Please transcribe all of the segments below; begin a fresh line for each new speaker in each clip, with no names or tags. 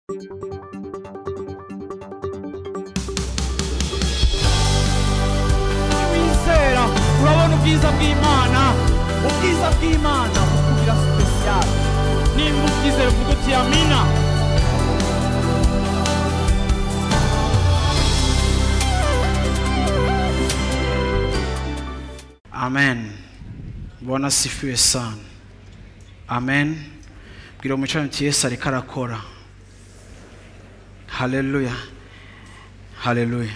Wizera urabona ubwiza bw'Imana, ubwiza bw'Imana bukugira special. Nimba ubyizera uvuga uti amina.
Amen. Bwana asifiwe sana. Amen. Bwira umucana uti Yesu ariko arakora. Haleluya. Haleluya.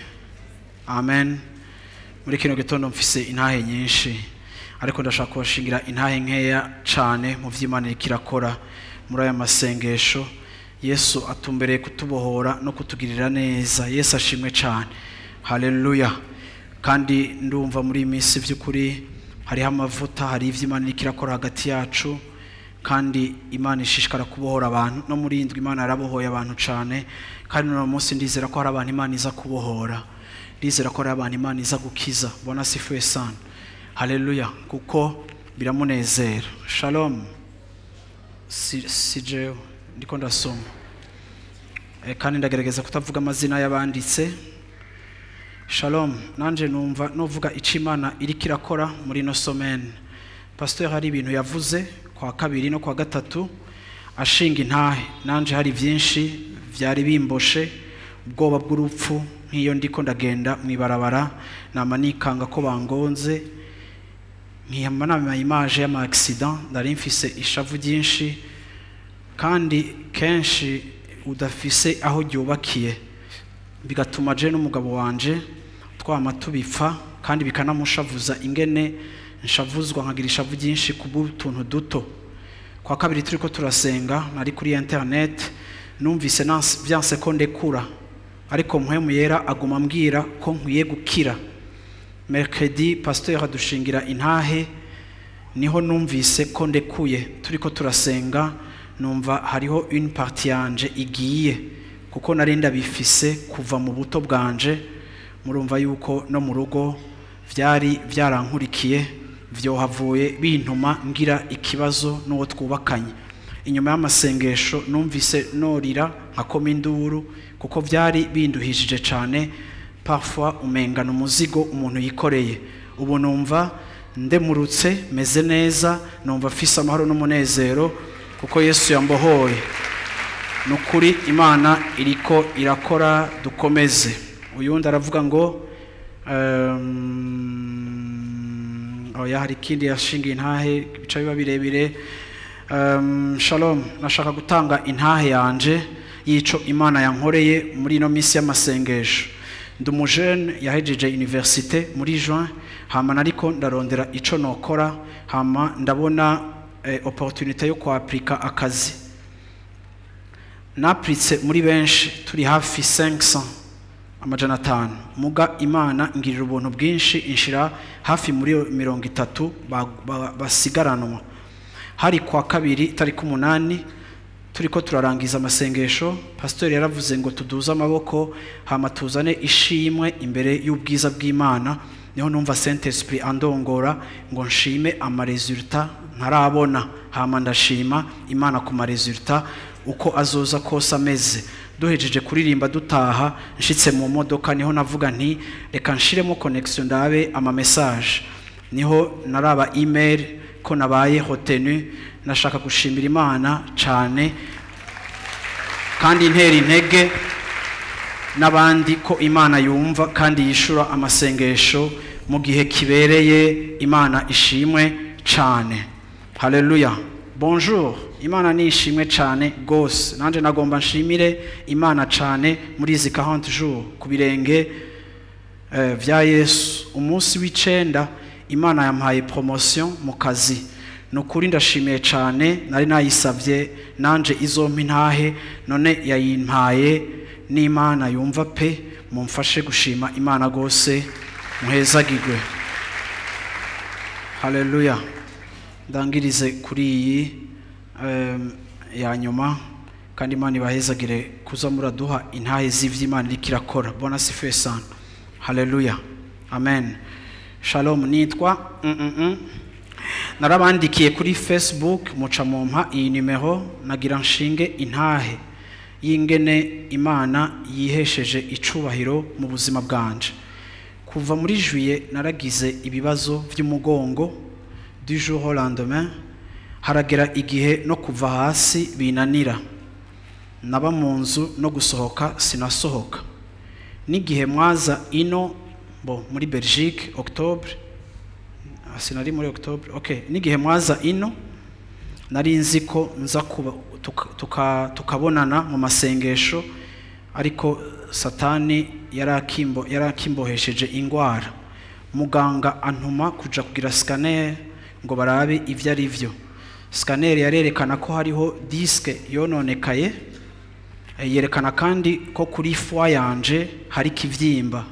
Amen. Muri kino gitondo mfise intahe nyinshi, ariko ndashaka kubashingira intahe nkeya cane mu vy'Imana iriko irakora muri aya masengesho. Yesu atumbereye kutubohora no kutugirira neza. Yesu ashimwe cane. Haleluya. Kandi ndumva muri iyi minsi vy'ukuri hariho amavuta, hari ivy'Imana iriko irakora hagati yacu, kandi Imana ishishikara kubohora abantu. No muri indwi Imana yarabohoye abantu cane, kandi no munsi ndizera ko hari abantu Imana iza kubohora, ndizera ko hari abantu Imana iza gukiza. Bwana asifiwe sana. Haleluya, kuko biramunezera. Shalom. Si jewe ndiko ndasoma, kandi ndagerageza kutavuga amazina y'abanditse. Shalom. Nanje numva novuga ico Imana iriko irakora muri no semaine. Pasteur hari ibintu yavuze kwa kabiri no kwa gatatu ashinga intahe. Nanje hari vyinshi vyari bimboshe, ubwoba bw'urupfu. Nk'iyo ndiko ndagenda mwibarabara nama nikanga ko bangonze, nkiyama nama image y'ama accident, ndari mfise ishavu ryinshi, kandi kenshi udafise aho ryubakiye, bigatuma je n'umugabo wanje twama tubipfa, kandi bikanamushavuza ingene nshavuzwa nkagira ishavu ryinshi kubw'utuntu duto. Kwa kabiri turiko turasenga, nari kuri internet, numvise vyanse ko ndekura, ariko Mpwemu Yera aguma ambwira ko nkwiye gukira. Mercredi pasteur adushingira intahe, niho numvise ko ndekuye. Turiko turasenga numva hariho une partie yanje igiye, kuko nari ndabifise kuva mu buto bwanje. Murumva yuko no mu rugo vyari vyarankurikiye, vyohavuye bintuma ngira ikibazo n'uwo twubakanye. Inyuma y'amasengesho numvise norira nkakoma induru, kuko vyari binduhishije cane. Parfois umengana umuzigo umuntu yikoreye. Ubu numva ndemurutse, meze neza, numva mfise amahoro n'umunezero kuko Yesu yambohoye. Nukuri Imana iriko irakora, dukomeze. Uyundi aravuga ngo oya, hari ikindi yashinga intahe bica biba birebire. Shalom, nashaka gutanga intahe yanje yico Imana yankoreye muri ino minsi y'amasengesho. Ndi umujene yahejeje université muri juin, hama nariko ndarondera ico nokora, hama ndabona opportunité yo kwaplika akazi. Napritse muri benshi, turi hafi 500, 500. Muga Imana ngirira ubuntu bwinshi, inshira hafi muri 30 basigaranwa. Hari kwa kabiri tariki 8 turiko turarangiza amasengesho, pasteur yaravuze ngo tuduze amaboko hama tuzane ishimwe imbere y'ubwiza bw'Imana. Niho numva Saint Esprit andongora ngo nshime ama resultat ntarabona, hama ndashima Imana ku ma resultat uko azoza kose ameze. Duhejeje kuririmba dutaha, nshitse mu modoka niho navuga nti reka nshiremo connection ndabe ama message. Niho naraba email ko nabaye retenu. Nashaka gushimira Imana cane, kandi intera intege n'abandi ko Imana yumva kandi yishura amasengesho mu gihe kibereye. Imana ishimwe cane. Haleluya. Bonjour. Imana ni ishimwe cane gose. Nanje nagomba nshimire Imana cane muri izi 40 jours ku birenge vya Yesu. Umunsi w'icenda Imana yampaye promotion mu kazi. Nukuri ndashimiye cane, nari nayisavye nanje izompa intahe, none yayimpaye. N'Imana yumva pe, mumfashe gushima Imana gose, muhezagirwe. Haleluya. Ndangirize kuri iyi ya nyuma, kandi Imana ibahezagire kuza muraduha intahe z'ivy'Imana iriko irakora. Bwana asifiwe sana. Haleluya. Amen. Shalom. Nitwa Narabandikiye kuri Facebook, muca mumpa iyi numero, nagira nshinge intahe. y'ingene Imana yihesheje icubahiro mu buzima bwanje. Kuva muri juillet naragize ibibazo vy'umugongo du jour au lendemain, haragera igihe no kuva hasi binanira, naba mu nzu no gusohoka sinasohoka. N'igihe mwaza ino bo muri Belgique octobre, sinari muri octobre, okay, n'igihe mwaza ino nari nzi ko nza kuba tukabonana mu masengesho, ariko Satani yarakimbohesheje ingwara. Muganga antuma kuja kugira scanner ngo barabe ivyo ari vyo. Scanner yarerekana ko hariho disque yononekaye, yerekana kandi ko kuri foie yanje hari kivyimba.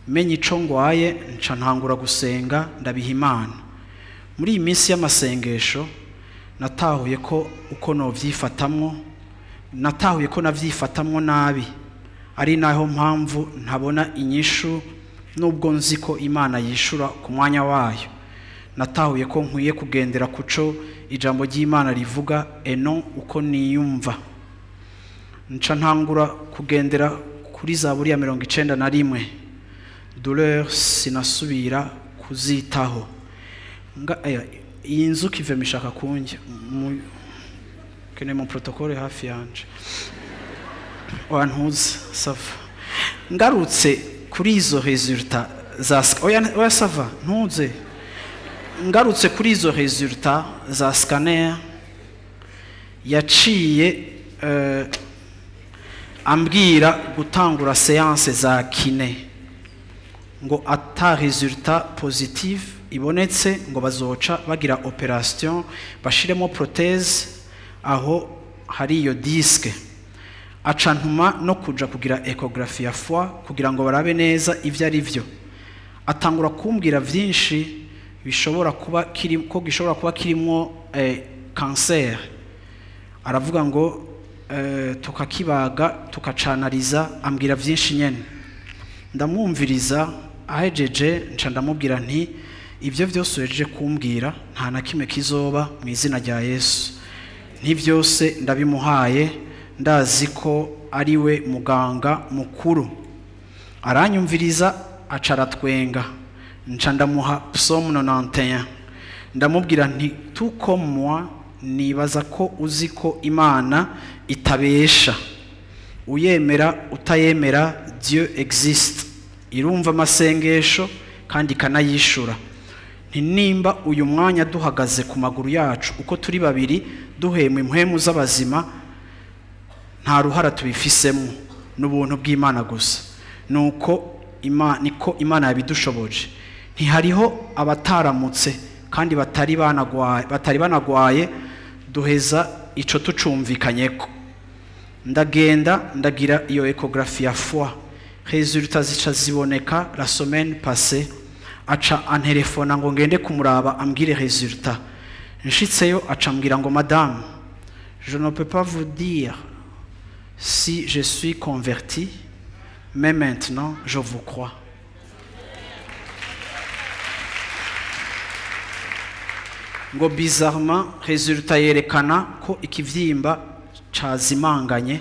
Menye ico ngwaye nca ntangura gusenga ndabiha Imana. Muri iyi minsi y'amasengesho natahuye ko uko novyifatamwo, natahuye ko navyifatamwo nabi, ari naho mpamvu ntabona inyishu nubwo nzi ko Imana yishura ku mwanya wayo. Natahuye ko nkwiye kugendera kuco ijambo ry'Imana rivuga eno uko niyumva. Nca ntangura kugendera kuri Zaburi ya 91, douleur sinasubira kuzitaho. Iyi nzu kive mishaka kunjya kene mu protocole hafi yanje wantuze sava. Ngarutse kuri izo resultat za oya sava ntuze. Ngarutse kuri izo resultat za scanner yaciye ambwira gutangura séance za kiné ngo ata resultat positive ibonetse ngo bazoca bagira operation bashiremo prothèse aho hari iyo disque. Aca ntuma no kuja kugira échographie ya foie kugira ngo barabe neza ivyo ari vyo. Atangura kumbwira vyinshi bishobora kuba kiri ko gishobora kuba kirimo cancer. Aravuga ngo tukakibaga tukacanariza, ambwira vyinshi nyene. Ndamwumviriza ahejeje nca ndamubwira nti ibyo byose uhejeje kumbwira nta na kimwe kizoba mu izina rya Yesu. Nti byose ndabimuhaye, ndazi ko ari we muganga mukuru. Aranyumviriza aca aratwenga. Nca ndamuha Psaume 91, ndamubwira nti tout comme moi nibaza ko uzi ko Imana itabesha, uyemera utayemera Dieu existe, irumva amasengesho kandi ikanayishura. Nti nimba uyu mwanya duhagaze ku maguru yacu uko turi babiri duhemwe impwemu z'abazima, nta ruhara tubifisemo, n'ubuntu bw'Imana gusa. Nuko niko Imana yabidushoboje. Ntihariho abataramutse kandi batari banagwaye duheza ico tucumvikanyeko. Ndagenda ndagira iyo échographie ya foie, résultat zica ziboneka la semaine passée. Aca antelefona ngo ngende kumuraba ambwire résultat. Nshitseyo aca ambwira ngo madame, je ne peux pas vous dire si je suis converti, mais maintenant je vous crois. Ngo bizarrement résultat yerekana ko ikivyimba cazimanganye.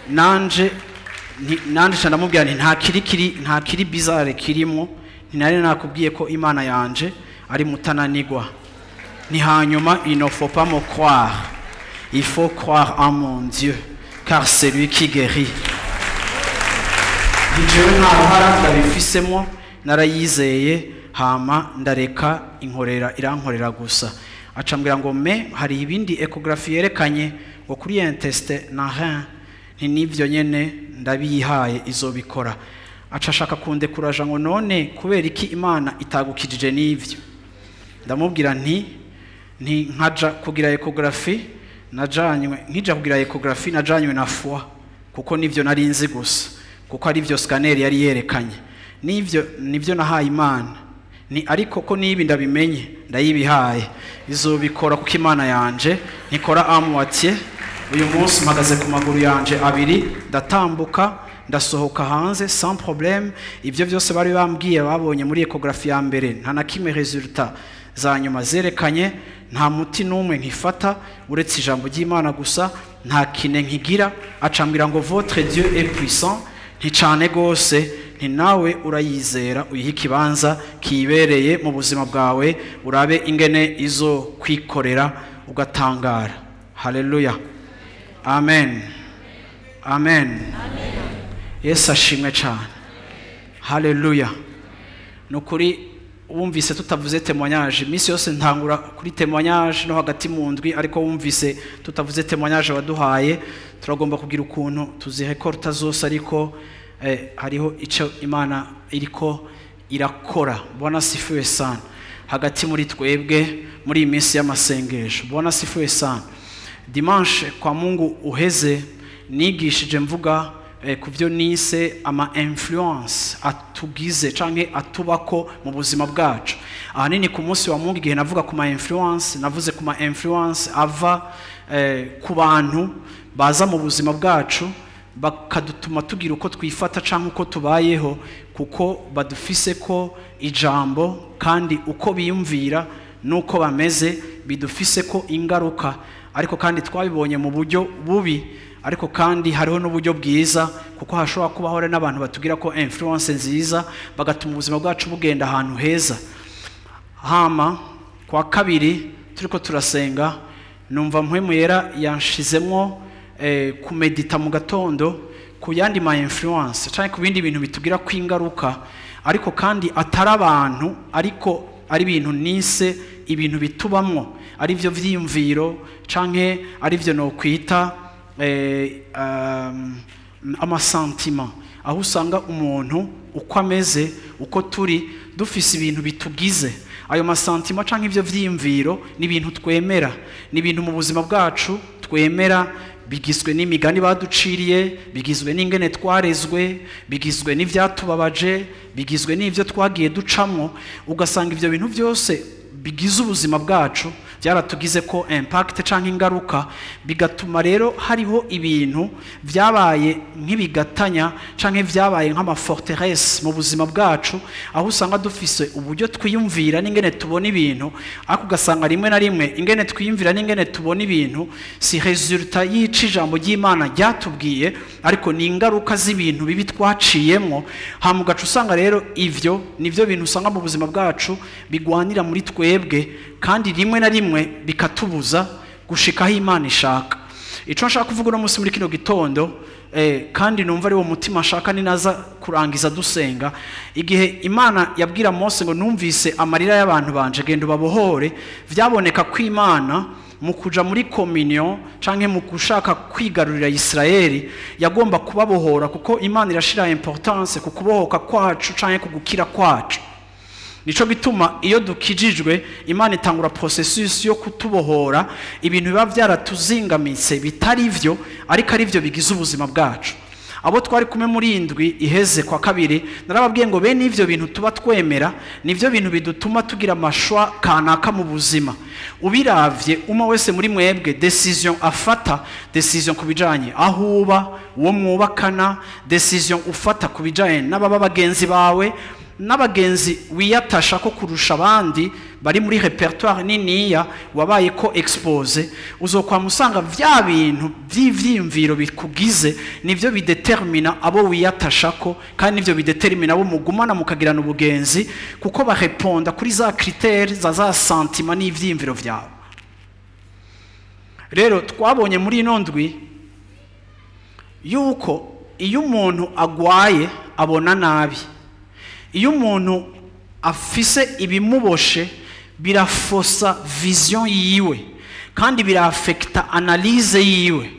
Nanje ndamubwira nti nta kiri bizarre kirimo, nari nakubwiye ko Imana yanje ari mutananigwa. Ni hanyuma il ne faut pas me croire, il faut croire en mon Dieu, car c'est lui qui guérit. Jewe nta ruhara ndabifisemo, narayizeye hama ndareka inkorera irankorera gusa. Acambwira ngo me hari ibindi échographie yerekanye ngo kuri intestin na rein, nti nivyo nyene ndabihaye izobikora. Aca ashaka kundekuraja ngo none kubera iki Imana itagukijije n'ivyo. Ndamubwira nti nkaja kugira échographie najanywe, nkija kugira échographie najanywe na foie, kuko nivyo nari nzi gusa, kuko ari byo scanner yari yerekanye, nivyo nahaye Imana. Ni ariko ko nibi ndabimenye ndayibihaye izobikora, kuko Imana yanje ntikora amwatiye. Uyu munsi mpagaze ku maguru yanje abiri, ndatambuka ndasohoka hanze sans problème. Ibyo byose bari bambwiye babonye muri échographie ya mbere nta na kimwe résultat za nyuma zerekanye, nta muti n'umwe nkifata uretse ijambo ry'Imana gusa. Nta kine nkigira. Acambwira ngo votre Dieu est puissant, nti cane gose, nti nawe urayizera, uyihe ikibanza kibereye mu buzima bwawe, urabe ingene izo kwikorera ugatangara. Haleluya, amen, amen. Yesu ashimwe cyane. Haleluya. Nukuri wumvise tutavuze témoignage, iminsi yose ntangura kuri témoignage no hagati mu ndwi, ariko wumvise tutavuze témoignage waduhaye, turagomba kugira ukuntu tuzirekorta zose, ariko hariho icyo Imana iriko irakora. Bwana sifiwe sana. Hagati muri twebwe muri iyi minsi y'amasengesho. Bwana sifiwe sana. Dimanche kwa Mungu uheze nigishije mvuga ku byo nise ama influence atugize canke atubako mu buzima bwacu. Ahanini ku munsi wa Mungu igihe navuga ku ma influence, navuze ku ma influence ava ku bantu baza mu buzima bwacu bakadutuma tugira uko twifata canke uko tubayeho, kuko badufise ko ijambo kandi uko biyumvira nuko bameze bidufise ko ingaruka. Ariko kandi twabibonye mu buryo bubi, ariko kandi hariho n'uburyo bwiza, kuko hashobora kubaho n'abantu batugira ko influence nziza bagatuma ubuzima bwacu bugenda ahantu heza. Hama kwa kabiri turiko turasenga, numva Mpwemu Yera yanshizemwo kumedita mu gatondo ku yandi ma influence canke ku bindi bintu bitugira kwingaruka, ariko kandi atari abantu, ariko ari ibintu nise ibintu bitubamwo, ari byo vyiyumviro canke ari byo no kwita amasentima, aho usanga umuntu uko ameze, uko turi dufise ibintu bitugize. Ayo masentima canke ivyo vyiyumviro ni ibintu twemera, ni ibintu mu buzima bwacu twemera, bigizwe n'imigani baduciriye, bigizwe n'ingene twarezwe, bigizwe n'ivyatubabaje, bigizwe n'ivyo twagiye ducamwo. Ugasanga ivyo bintu byose bigize ubuzima bwacu byaratugize ko impact canke ingaruka, bigatuma rero hariho ibintu byabaye nk'ibigatanya canke byabaye nk'ama forteresse mu buzima bwacu, aho usanga dufise uburyo twiyumvira n'ingene tubona ibintu, ariko ugasanga rimwe na rimwe ingene twiyumvira n'ingene tubona ibintu si resultat y'ici ijambo ry'Imana ryatubwiye, ariko ni ingaruka z'ibintu bibi twaciyemwo. Hama ugaca usanga rero ivyo nivyo bintu usanga mu buzima bwacu bigwanira muri twebwe, kandi rimwe na rimwe bikatubuza gushika aho Imana ishaka. Ico nshaka kuvuga uno munsi muri kino gitondo, kandi numva ari wo mutima nshaka ninaza kurangiza dusenga, igihe Imana yabwira Mose ngo numvise amarira y'abantu banje, genda ubabohore, vyaboneka ko Imana mu kuja muri communion canke mu gushaka kwigarurira Israeli yagomba kubabohora, kuko Imana irashira importance ku kubohoka kwacu canke ku gukira kwacu. Nico gituma iyo dukijijwe Imana itangura processus yo kutubohora ibintu biba byaratuzingamitse bitari vyo, ariko ari vyo bigize ubuzima bwacu. Abo twari kumwe muri indwi iheze kwa kabiri narababwiye ngo bene ivyo bintu tuba twemera nivyo bintu bidutuma tugira amashwa kanaka mu buzima. Ubiravye umwe wese muri mwebwe decision afata, decision kubijanye aho uba, uwo mwubakana, decision ufata kubijanye n'ababa bagenzi bawe, n'abagenzi wiyatasha ko kurusha abandi bari muri repertoire niniya wabaye ko expose, uzokwa musanga vya bintu vy'ivyiyumviro bikugize nivyo bidetermina abo wiyatasha ko, kandi nivyo bidetermina abo mugumana mukagirana ubugenzi, kuko bareponda kuri za critères za sentiment n'ivyiyumviro vyawe. Rero twabonye muri ino ndwi yuko iyo umuntu agwaye abona nabi, iyo umuntu afise ibimuboshe birafosa vision yiwe kandi birafekta analyse yiwe,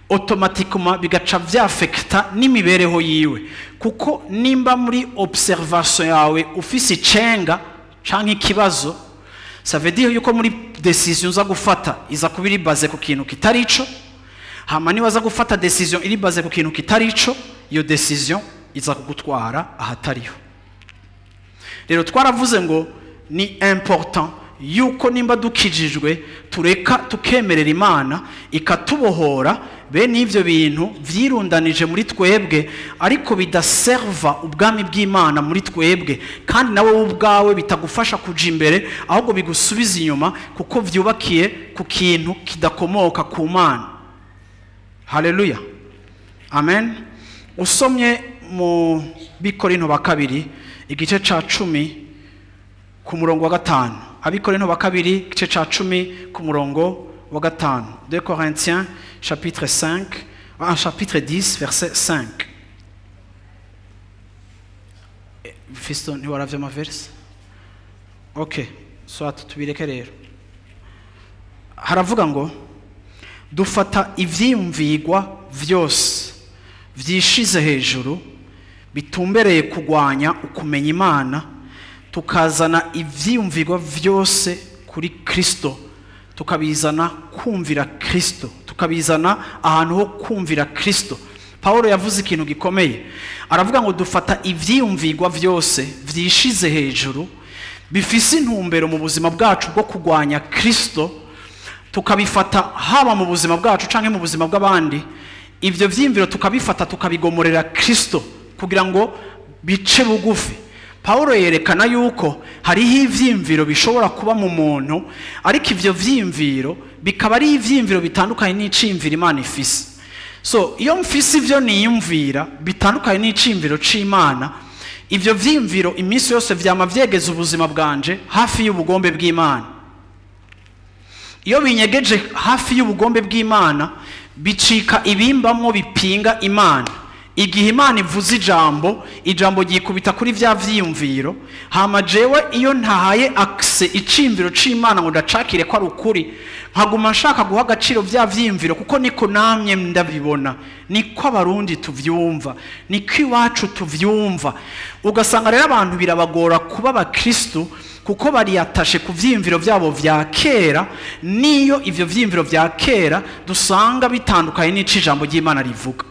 automatiquement bigaca vyafekta n'imibereho yiwe, kuko nimba muri observation yawe ufise icenga canke ikibazo, ça veut dire yuko muri decision za gufata iza kuba iri base ku kintu kitari ico. Hama niba za gufata decision iri base ku kintu kitari ico, iyo decision iza kugutwara ahatariho. Rero twaravuze ngo ni important yuko nimba dukijijwe tureka tukemerera Imana ikatubohora bene ivyo bintu vyirundanije muri twebwe, ariko bidaserva ubwami bw'Imana muri twebwe, kandi nawe ubwawe bitagufasha kuja imbere, ahubwo bigusubiza inyuma, kuko vyubakiye ku kintu kidakomoka ku Mana. Haleluya, amen. Usomye mu Bikorinto ba kabiri igice ca 10 ku murongo wa 5, Abikorinto ba kabiri igice ca 10 ku murongo wa 5, 2 Corinthiens chapitre 5, chapitre 10 verset 5. Fiston, ntiwaravye amaverse? Okay, soit tubireke rero. Haravuga ngo dufata ivyiyumvigwa vyose vyishize hejuru bitumbereye kugwanya ukumenya Imana, tukazana ivyiyumvigwa vyose kuri Kristo, tukabizana kumvira Kristo, tukabizana ahantu ho kumvira Kristo. Paulo yavuze ikintu gikomeye, aravuga ngo dufata ivyiyumvigwa vyose vyishize hejuru bifise intumbero mu buzima bwacu bwo kugwanya Kristo, tukabifata haba mu buzima bwacu canke mu buzima bw'abandi. Ivyo vyiyumviro tukabifata tukabigomorera Kristo kugira ngo bice bugufi. Paulo yerekana yuko hariho ivyiyumviro bishobora kuba mu muntu, ariko ivyo vyiyumviro bikaba ari ivyiyumviro bitandukanye n'iciyumviro Imana ifise. So iyo mfise ivyo niyumvira bitandukanye n'iciyumviro c'Imana, ivyo vyiyumviro iminsi yose vyama vyegeza ubuzima bwanje hafi y'ubugombe bw'Imana. Iyo binyegeje hafi y'ubugombe bw'Imana, bicika ibimbamwo bipinga Imana. Igihe Imana ivuze ijambo, ijambo ryikubita kuri vya vyiyumviro, hama jewe iyo ntahaye akse iciyumviro c'Imana ngo ndacakire ko ari ukuri, nkaguma nshaka guha agaciro vya vyiyumviro kuko niko namye ndabibona, niko Abarundi tuvyumva, niko iwacu tuvyumva. Ugasanga rero abantu birabagora kuba abakristo kuko bariyatashe ku vyiyumviro vyabo vya kera, niyo ivyo vyiyumviro vya kera dusanga bitandukanye n'ico ijambo ry'Imana rivuga.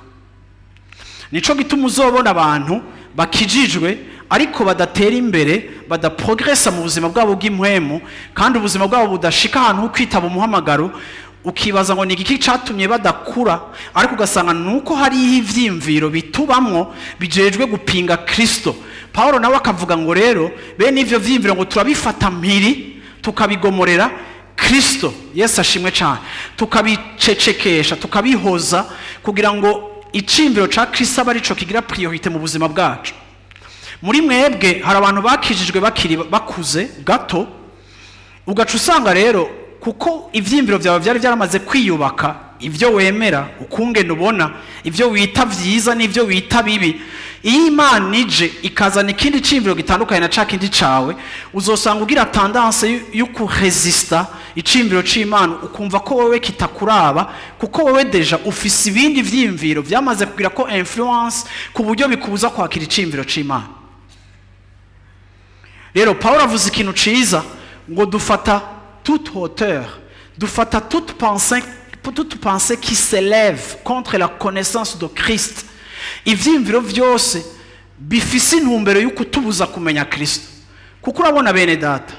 Nico gituma uzobona abantu bakijijwe ariko badatera imbere, badaprogressa mu buzima bwabo bw'impwemu, kandi ubuzima bwabo budashika ahantu ho kwitaba umuhamagaro. Ukibaza ngo ni igiki catumye badakura, ariko ugasanga nuko hariho ivyiyumviro bitubamwo bijejwe gupinga Kristo. Paulo nawe akavuga ngo rero bene ivyo vyiyumviro ngo turabifata mpiri tukabigomorera Kristo. Yesu ashimwe cyane. Tukabicecekesha, tukabihoza kugira ngo iciyumviro ca Kristo abe arico kigira priorite mu buzima bwacu. Muri mwebwe hari abantu bakijijwe bakiri bakuze gato, ugaca usanga rero kuko ivyiyumviro vyawe vyari vyaramaze kwiyubaka, ivyo wemera, ukungene ubona, ivyo wita vyiza n'ivyo wita bibi, iyo Imana ije ikazana ikindi ciyumviro gitandukanye na ca kindi cawe, uzosanga ugira tendance yo kuresista iciyumviro c'Imana, ukumva ko wewe kitakuraba, kuko wewe deja ufise ibindi vyiyumviro vyamaze kugira ko influence ku buryo bikubuza kwakira iciyumviro c'Imana. Rero Paulo avuze ikintu ciza ngo dufata toute hauteur, dufata toute pensée qui s'élève contre la connaissance de Christ. Ivyiyumviro vyose bifise intumbero yo kutubuza kumenya Kristo. Kuko urabona bene data,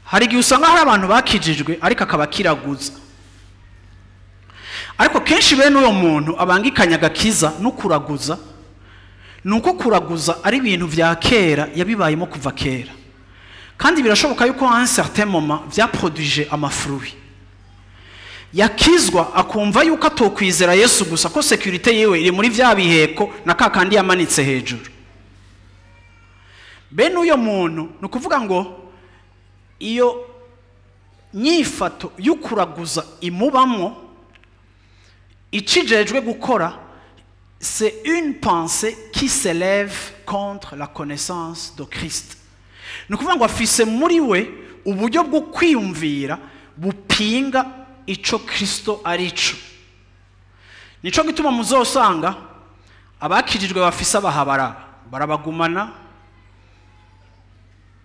hari igihe usanga hari abantu bakijijwe ariko akaba akiraguza, ariko kenshi bene uyo muntu abangikanya agakiza no kuraguza. Nuko kuraguza ari ibintu vya kera yabibayemo kuva kera, kandi birashoboka yuko à un certain moment vyaproduije amafruit. Yakizwa akumva yuko atokwizera Yesu gusa, ko sécurité yiwe iri muri vya biheko na kakandi yamanitse hejuru. Bene uyo muntu ni ukuvuga ngo iyo nyifato y'ukuraguza imubamwo, icijejwe gukora, c'est une pensée qui s'élève contre la connaissance de Christ. Ni ukuvuga ngo afise muri we uburyo bwo kwiyumvira bupinga ico Kristo arico. Nico gituma muzosanga abakijijwe bafise abahabara barabagumana,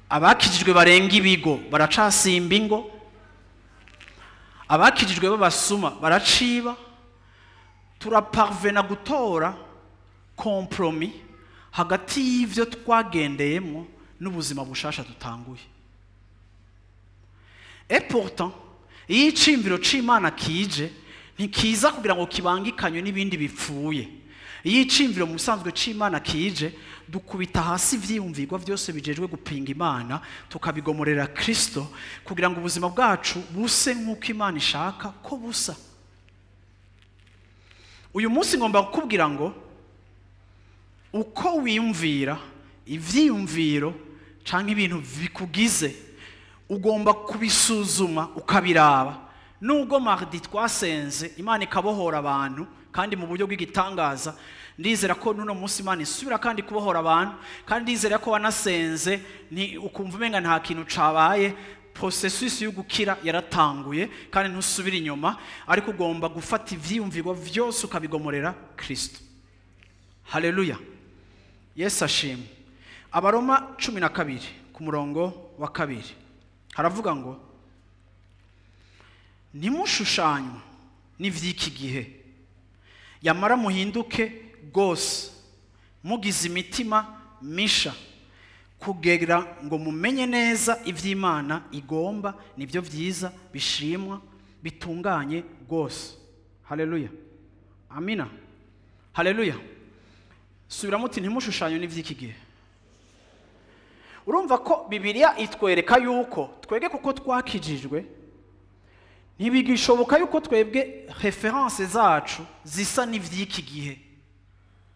abakijijwe barenga ibigo baracasimba ingo, abakijijwe babasuma baraciba. Turaparvena gutora compromis hagati y'ivyo twagendeyemo n'ubuzima bushasha dutanguye. Et pourtant iyo iciyumviro c'Imana kije, ntikiza kugira ngo kibangikanywe n'ibindi bipfuye. Iyo iciyumviro mu busanzwe c'Imana kije, dukubita hasi ivyiyumvirwa vyose bijejwe gupinga Imana, tukabigomorera Kristo kugira ngo ubuzima bwacu buse nk'uko Imana ishaka ko busa. Uyu munsi ngomba kukubwira ngo uko wiyumvira, ivyiyumviro canke ibintu bikugize, ugomba kubisuzuma ukabiraba. Nubwo mardi twasenze Imana ikabohora abantu kandi mu buryo bw'igitangaza, ndizera ko nuno munsi Imana isubira kandi kubohora abantu, kandi ndizera ko wanasenze ni ukumva umenga nta kintu cabaye. Processus yo gukira yaratanguye kandi ntusubira inyuma, ariko ugomba gufata ivyiyumvirwa vyose ukabigomorera Kristo. Haleluya, Yesu ashimwe. Abaroma 12 ku murongo wa 2 haravuga ngo ntimushushanywe n'ivy'iki gihe, yamara muhinduke gose mugize imitima misha, kugira ngo mumenye neza ivy'Imana igomba, nibyo vyiza bishimwa bitunganye gose. Haleluya, amina, haleluya. Subiramo uti ntimushushanywe n'ivy'iki gihe. Urumva ko Bibiliya itwereka yuko twebwe kuko twakijijwe ntibigishoboka yuko twebwe reference zacu zisa n'ivy'iki gihe,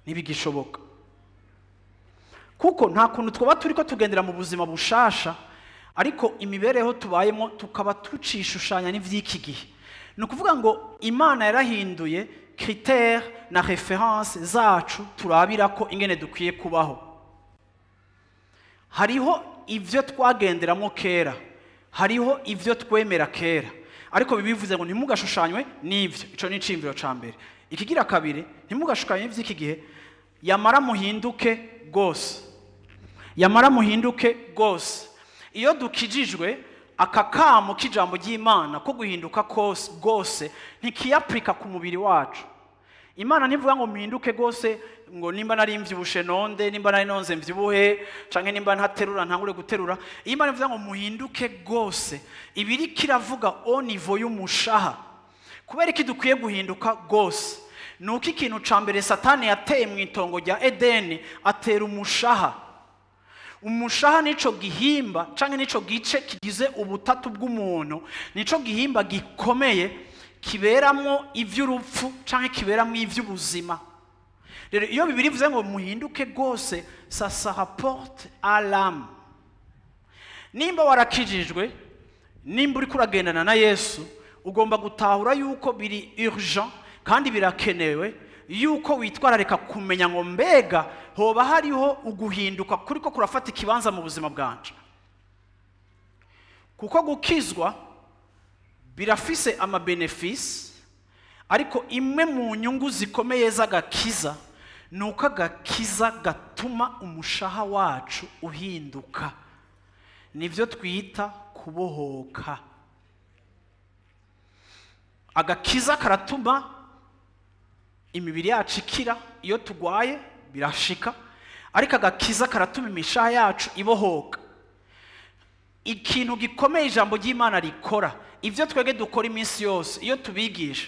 ntibigishoboka, kuko nta kuntu twaba turiko tugendera mu buzima bushasha ariko imibereho tubayemo tukaba tucishushanya n'ivy'iki gihe. Ni ukuvuga ngo Imana yarahinduye critère na reference zacu turabirako ingene dukwiye kubaho. Hariho ivyo twagenderamo kera, hariho ivyo twemera kera, ariko bibivuze ngo ntimugashushanywe n'ivyo. Ico ni iciyumviro ca mbere. Ikigira kabiri, ntimugashushanywe n'ivy'iki gihe, yamara muhinduke gose. Yamara muhinduke gose. Iyo dukijijwe, aka kamo k'ijambo ry'Imana ko guhinduka kose gose ntikiyaplika ku mubiri wacu. Imana ntivuga ngo muhinduke gose ngo nimba nari mvyibushe nonde, nimba nari nonze mvyibuhe, canke nimba ntaterura ntangure guterura. Imana ivuga ngo muhinduke gose, ibiri kiravuga au niveau y'umushaha. Kubera iki dukwiye guhinduka gose? Nuko ikintu ca mbere Satani yateye mu itongo rya Edeni, atera umushaha. Umushaha nico gihimba canke nico gice kigize ubutatu bw'umuntu, nico gihimba gikomeye kiberamwo ivy'urupfu canke kiberamwo ivy'ubuzima. Rero iyo Bibiliya ivuze ngo muhinduke gose, ça se rapporte à l'âme. Nimba warakijijwe, nimba uriko uragendana na Yesu, ugomba gutahura yuko biri urgent kandi birakenewe yuko witwararika kumenya ngo mbega hoba hariho uguhinduka kuriko kurafata ikibanza mu buzima bwanje. Kuko gukizwa birafise ama bénéfice, ariko imwe mu nyungu zikomeye z'agakiza nuko agakiza gatuma umushaha wacu uhinduka. Nivyo twita kubohoka. Agakiza karatuma imibiri yacu ikira iyo tugwaye, birashika, ariko agakiza karatuma imishaha yacu ibohoka. Ikintu gikomeye ijambo ry'Imana rikora, ivyo twege dukora iminsi yose iyo tubigisha,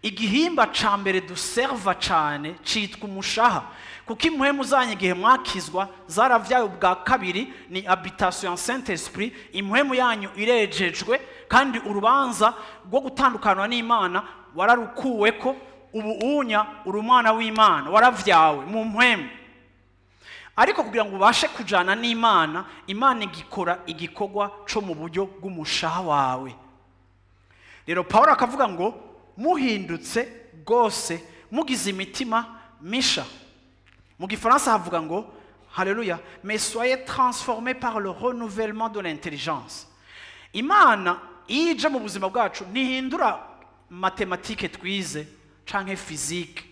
igihimba ca mbere duserva cane citwa umushaha, kuko impwemu zanyu igihe mwakizwa zaravyaye ubwa kabiri, ni habitation Saint Esprit. Impwemu yanyu irejejwe kandi urubanza rwo gutandukanwa n'Imana wararukuweko, ubu unya uri umwana w'Imana, waravyawe mu mpwemu. Ariko kugira ngo ubashe kujana n'Imana, Imana igikora igikorwa co mu buryo bw'umushaha wawe. Rero Paulo akavuga ngo muhindutse gose mugize imitima misha. Mu gifaransa havuga ngo haleluya, mais soyez transformés par le renouvellement de l'intelligence. Imana iyo ije mu buzima bwacu ntihindura mathématique twize canke physique.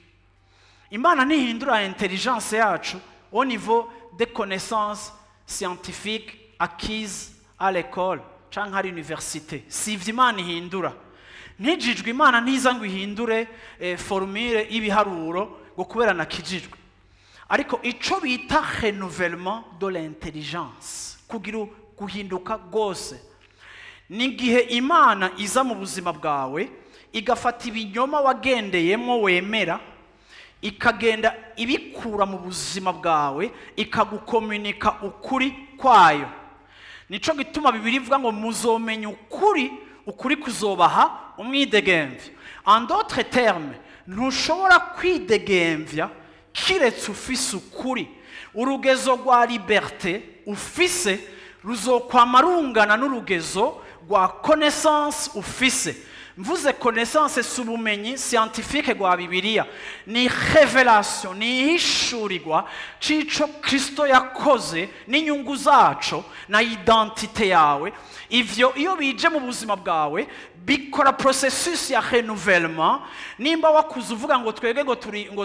Imana ntihindura intelligence yacu au niveau des connaissances scientifiques acquises à l'école canke à l'université. Si ivyo Imana ihindura, ntijijwe Imana ntiza ngo ihindure formule y'ibiharuro ngo kubera nakijijwe. Ariko ico bita renouvellement de l'intelligence, kugira guhinduka gose, ni igihe Imana iza mu buzima bwawe igafata ibinyoma wagendeyemo wemera, Ikagenda ibikura mu buzima bwawe, ikagukomunika ukuri kwayo. Nico gituma Bibiliya ivuga ngo muzomenya ukuri, ukuri kuzobaha umwidegemvya. En d'autres termes, ntushobora kwidegemvya kiretse ufise ukuri. Urugezo rwa liberté ufise ruzokwama rungana n'urugezo rwa connaissance ufise. Mvuze connaissance, si ubumenyi scientifique rwa Bibiliya, ni révélation, ni ihishurirwa c'ico Kristo yakoze n'inyungu zaco na identité yawe. Ivyo iyo bije mu buzima bwawe, bikora processus ya renouvellement. Nimba wakuze uvuga ngo twebwe ngo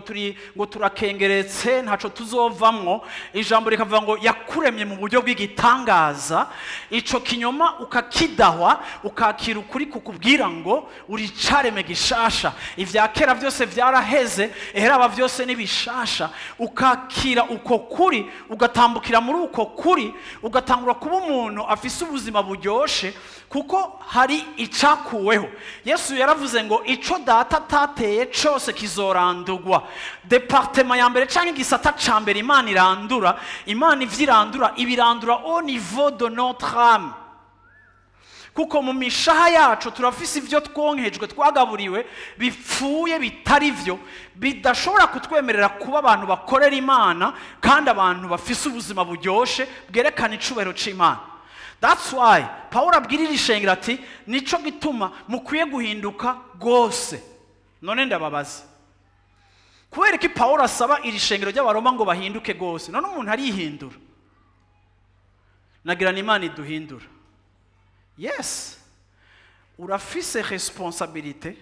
turi ngo turakengeretse, ntaco tuzovamwo, ijambo rikavuga ngo yakuremye mu buryo bw'igitangaza, ico kinyoma ukakidahwa, ukakira ukuri kukubwira ngo uri careme gishasha, ivya kera vyose vyaraheze, eheraba vyose ni bishasha. Ukakira uko kuri, ugatambukira muri uko kuri, ugatangura kuba umuntu afise ubuzima buryoshe, kuko hari icakuweho. Yesu yaravuze ngo ico Data atateye cose kizorandurwa. Département ya mbere canke igisata ca mbere Imana irandura, Imana ivyo irandura, ibirandura au niveau de notre âme, kuko mu mishaha yacu turafise ivyo twonkejwe, twagaburiwe, bipfuye, bitari vyo, bidashobora kutwemerera kuba abantu bakorera Imana kandi abantu bafise ubuzima buryoshe bwerekana icubahiro c'Imana. That's why Paul abwirira ishengero ati nico gituma mukwiye guhinduka rwose. None ndababaza, kubera ko Paul asaba iri shengero ry'Abaroma ngo bahinduke rwose? None umuntu arihindura? Nagira ni Imana iduhindura. Yes, urafise responsabilité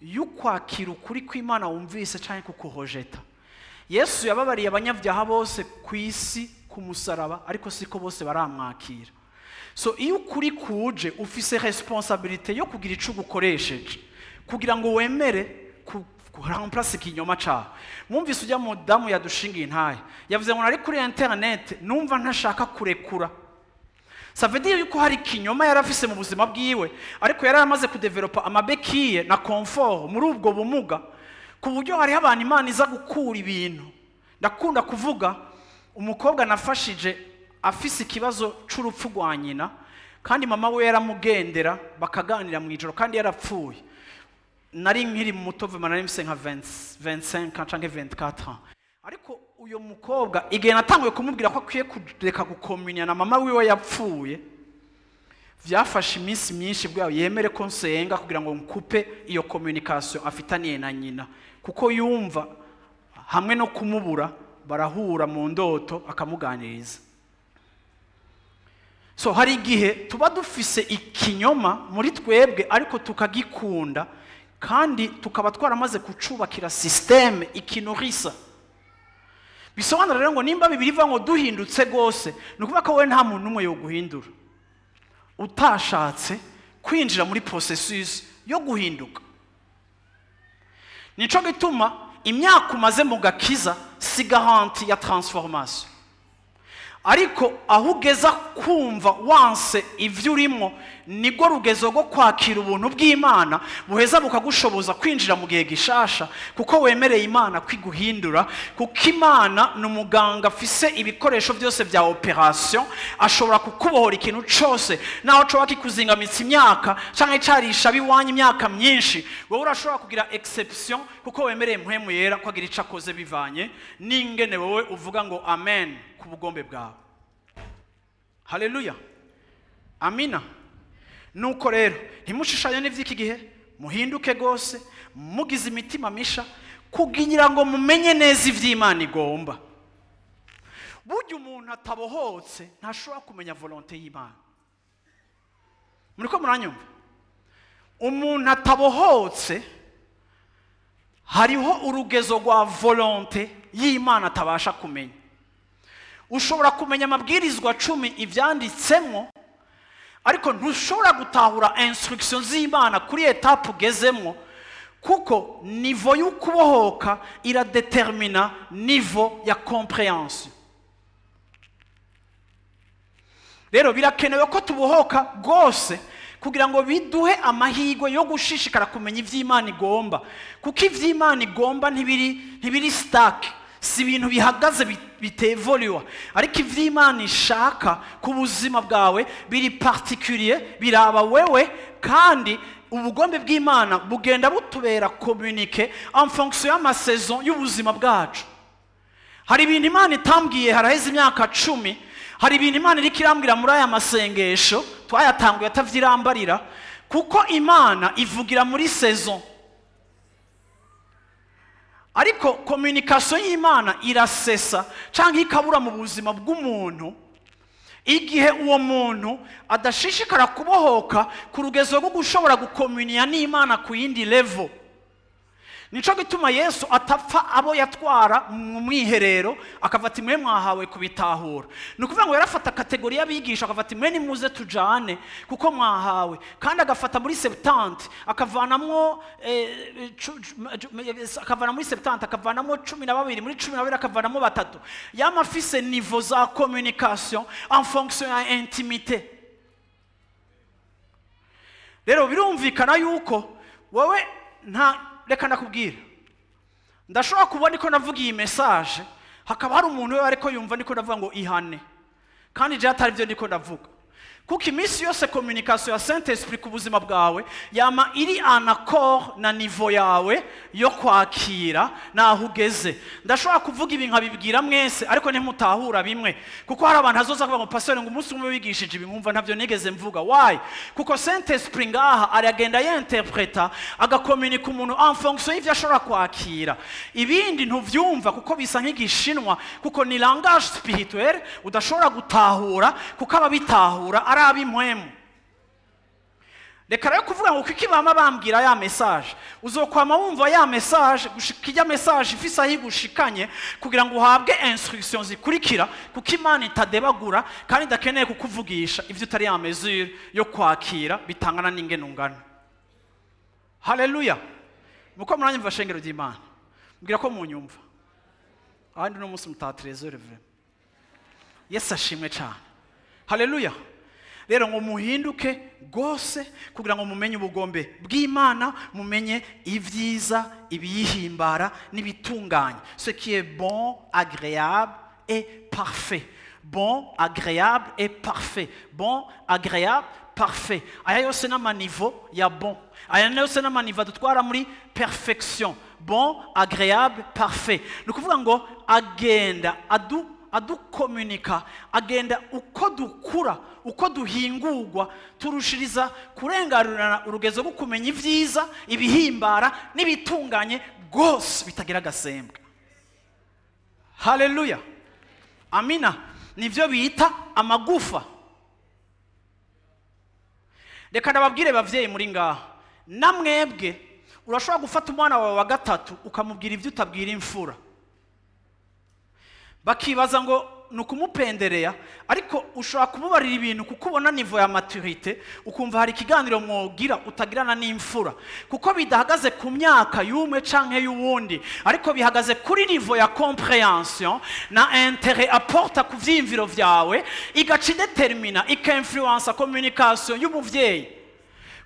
y'ukwakira ukuri kw'Imana wumvise cyangwa kukuhojeta. Yesu yababariye abanyabyaha bose ku isi ku musaraba, ariko siko bose baramwakira. So iyo ukuri kuje, ufise responsabilité yo kugira ico ugukoresheje kugira ngo wemere kuremplace ikinyoma cawe. Mwumvise ujya mudamu yadushingiye intahe, yavuze ngo nari kuri internet, numva ntashaka kurekura. Ça veut dire yuko hari ikinyoma yari afise mu buzima bwiwe, ariko yari amaze kudevelopa ama béquilles na confort muri ubwo bumuga, ku buryo hariho abantu Imana iza gukura ibintu. Ndakunda kuvuga umukobwa nafashije afise ikibazo c'urupfu rwa nyina, kandi mama we yaramugendera bakaganira mu ijoro kandi yarapfuye. Nari nkiri muto vema, nari mfise nka 20, 25 canke 24 ans. Ariko uyo mukobwa, igihe natanguye kumubwira ko akwiye kureka gukomunya na mama wiwe yapfuye, vyafashe iminsi myinshi bwayo yemere ko nsenga kugira ngo nkupe iyo communication afitaniye na nyina, kuko yumva hamwe no kumubura barahura mu ndoto akamuganiriza. So hari igihe tuba dufise ikinyoma muri twebwe, ariko tukagikunda, kandi tukaba twaramaze kucubakira système ikinorisa. Bisobanura rero ngo nimba Bibiliya ivuga ngo duhindutse rwose, ni ukuvuga ko wowe nta muntu n'umwe yoguhindura utashatse kwinjira muri processus yo guhinduka. Nico gituma imyaka umaze mu gakiza si garantie ya transformation, ariko aho ugeza kumva wanse ibyo urimo, nibwo rugezo rwo kwakira ubuntu bw'Imana buheza bukagushoboza kwinjira mu gihe gishasha, kuko wemereye Imana kwiguhindura. Kuko Imana ni umuganga afise ibikoresho byose bya opération, ashobora kukubohora ikintu cyose, naho coba kikuzingamitsa imyaka cyangwa icarisha abiwanyu imyaka myinshi. Wowe urashobora kugira exception, kuko wemereye Mpwemu Yera ko agira ico akoze bivanye n'ingene wowe uvuga ngo amen ku bugombe bwawe. Haleluya, amina. Nuko rero ntimushushanye n'ivy'iki gihe, muhinduke rwose mugize imitima misha, kugira ngo mumenye neza ivy'Imana igomba. Burya umuntu atabohotse ntashobora kumenya volonté y'Imana. Muriko muranyumva? Umuntu atabohotse, hariho urugezo rwa volonté y'Imana atabasha kumenya. Ushobora kumenya amabwirizwa 10 ibyanditsemo, ariko ntushobora gutahura instruction z'Imana kuri étape ugezemo, kuko niveau y'ukubohoka iradetermina niveau ya compréhension. Rero birakenewe ko tubohoka rwose, kugira ngo dushobore kumenya neza ivy'Imana igomba. kugira ngo biduhe amahirwe yo gushishikara kumenya ivy'Imana igomba, kuko ivy'Imana igomba ntibiri stuck, si ibintu bihagaze bitevoluwa, ariko ivy'Imana ishaka ku buzima bwawe biri particulier, biraba wewe, kandi ubugombe bw'Imana bugenda butubera communiquer en fonction y'ama saison y'ubuzima bwacu. Hari ibintu Imana itambwiye haraheze imyaka 10, hari ibintu Imana iriko irambwira muri aya masengesho twayatanguye atavyirambarira, kuko Imana ivugira muri saison. Ariko communication y'Imana irasesa canke ikabura mu buzima bw'umuntu igihe uwo muntu adashishikara kubohoka ku rugezo rwo gushobora gukomuniya n'Imana ku yindi level. Nico gituma Yesu atapfa abo yatwara mu mwiherero akavati mwe mwahawe kubitahura. Ni ukuvuga ngo yarafata catégorie y'abigisha akavati mwe nimuze tujane kuko mwahawe, kandi agafata muri 70 akavanamwo akavana muri 70 akavanamwo 12, muri 12 akavanamwo 3. Yamafise niveau za communication en fonction ya intimité. Rero birumvikana yuko wowe nta, reka ndakubwira, ndashobora kubona ko navuga iyi message hakaba hari umuntu we ariko yumva ndiko ndavuga ngo ihane, kandi je atari byo ndiko ndavuga, kuko iminsi yose communication ya Saint Esprit ku buzima bwawe yama iri en accord na niveau yawe yo kwakira naho ugeze. Ndashobora kuvuga ibi nkabibwira mwese ariko ntimutahura bimwe, kuko hari abantu azoza kuvuga ngo pastor ngo umunsi umwe wigishije ibi nkumva ntavyo nigeze mvuga. Why? Kuko Saint Esprit ngaha aragenda yinterpreta agakomunika umuntu en fonction y'ivyo ashobora kwakira. Ibindi ntuvyumva kuko bisa nk'igishinwa, kuko ni langage spirituel udashobora gutahura, kuko ababitahura ari ab'impwemu. Reka rero kuvuga ngo kuki bama bambwira ya message, uzokwama wumva ya message gushika ijya message ifise aho igushikanye kugira ngo uhabwe instruction zikurikira, kuko Imana itadebagura kandi idakeneye kukuvugisha ivyo utari ya mesure yo kwakira bitangana n'ingene ungana. Haleluya. Muko muranyumva shengero ry'Imana, mbwira ko munyumva ahandi no munsi mutaha trésor vraiment. Yesu ashimwe cyane. Haleluya. Rero ngo muhinduke gose kugira ngo mumenye ubugombe bw'Imana, mumenye ivyiza, ibiyihimbara n'ibitunganye, ce qui est bon, agréable et parfait. Bon, agréable et parfait. Bon, agréable, parfait. Aya yose n'ama niveau ya bon, aya yose n'ama niveau dutwara muri perfection. Bon, agréable, parfait. Ni ukuvuga ngo agenda adukomunika, agenda uko dukura, uko duhingurwa, turushiriza kurengarurana urugezo rwo kumenya ivyiza, ibihimbara n'ibitunganye gose bitagira agasembwa. Haleluya. Amina. Nivyo bita amagufa. Reka ndababwire bavyeyi muri ngaha, namwebwe urashobora gufata umwana wawe wa gatatu ukamubwira ivyo utabwira imfura, bakibaza ngo ni ukumupendereya, ariko ushobora kumubarira ibintu kuko ubona niveau ya maturité, ukumva hari ikiganiro mwogira utagirana n'imfura, kuko bidahagaze ku myaka y'umwe canke y'uwundi, ariko bihagaze kuri niveau ya compréhension na intérêt apporta ku vyiyumviro vyawe, igaca idetermina ikainfluensa communication y'umuvyeyi.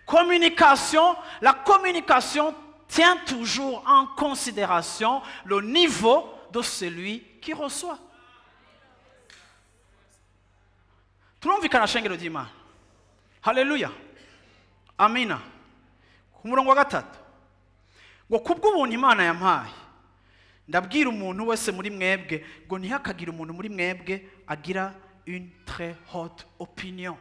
Communication, la communication tient toujours en considération le niveau de celui qui reçoit. Turumvikana shengero ry'Imana. Haleluya. Amina. Ku murongo wa 3 ngo kubw'ubuntu Imana yampaye ndabwira umuntu wese muri mwebwe ngo ntihakagire umuntu muri mwebwe agira une très haute opinion.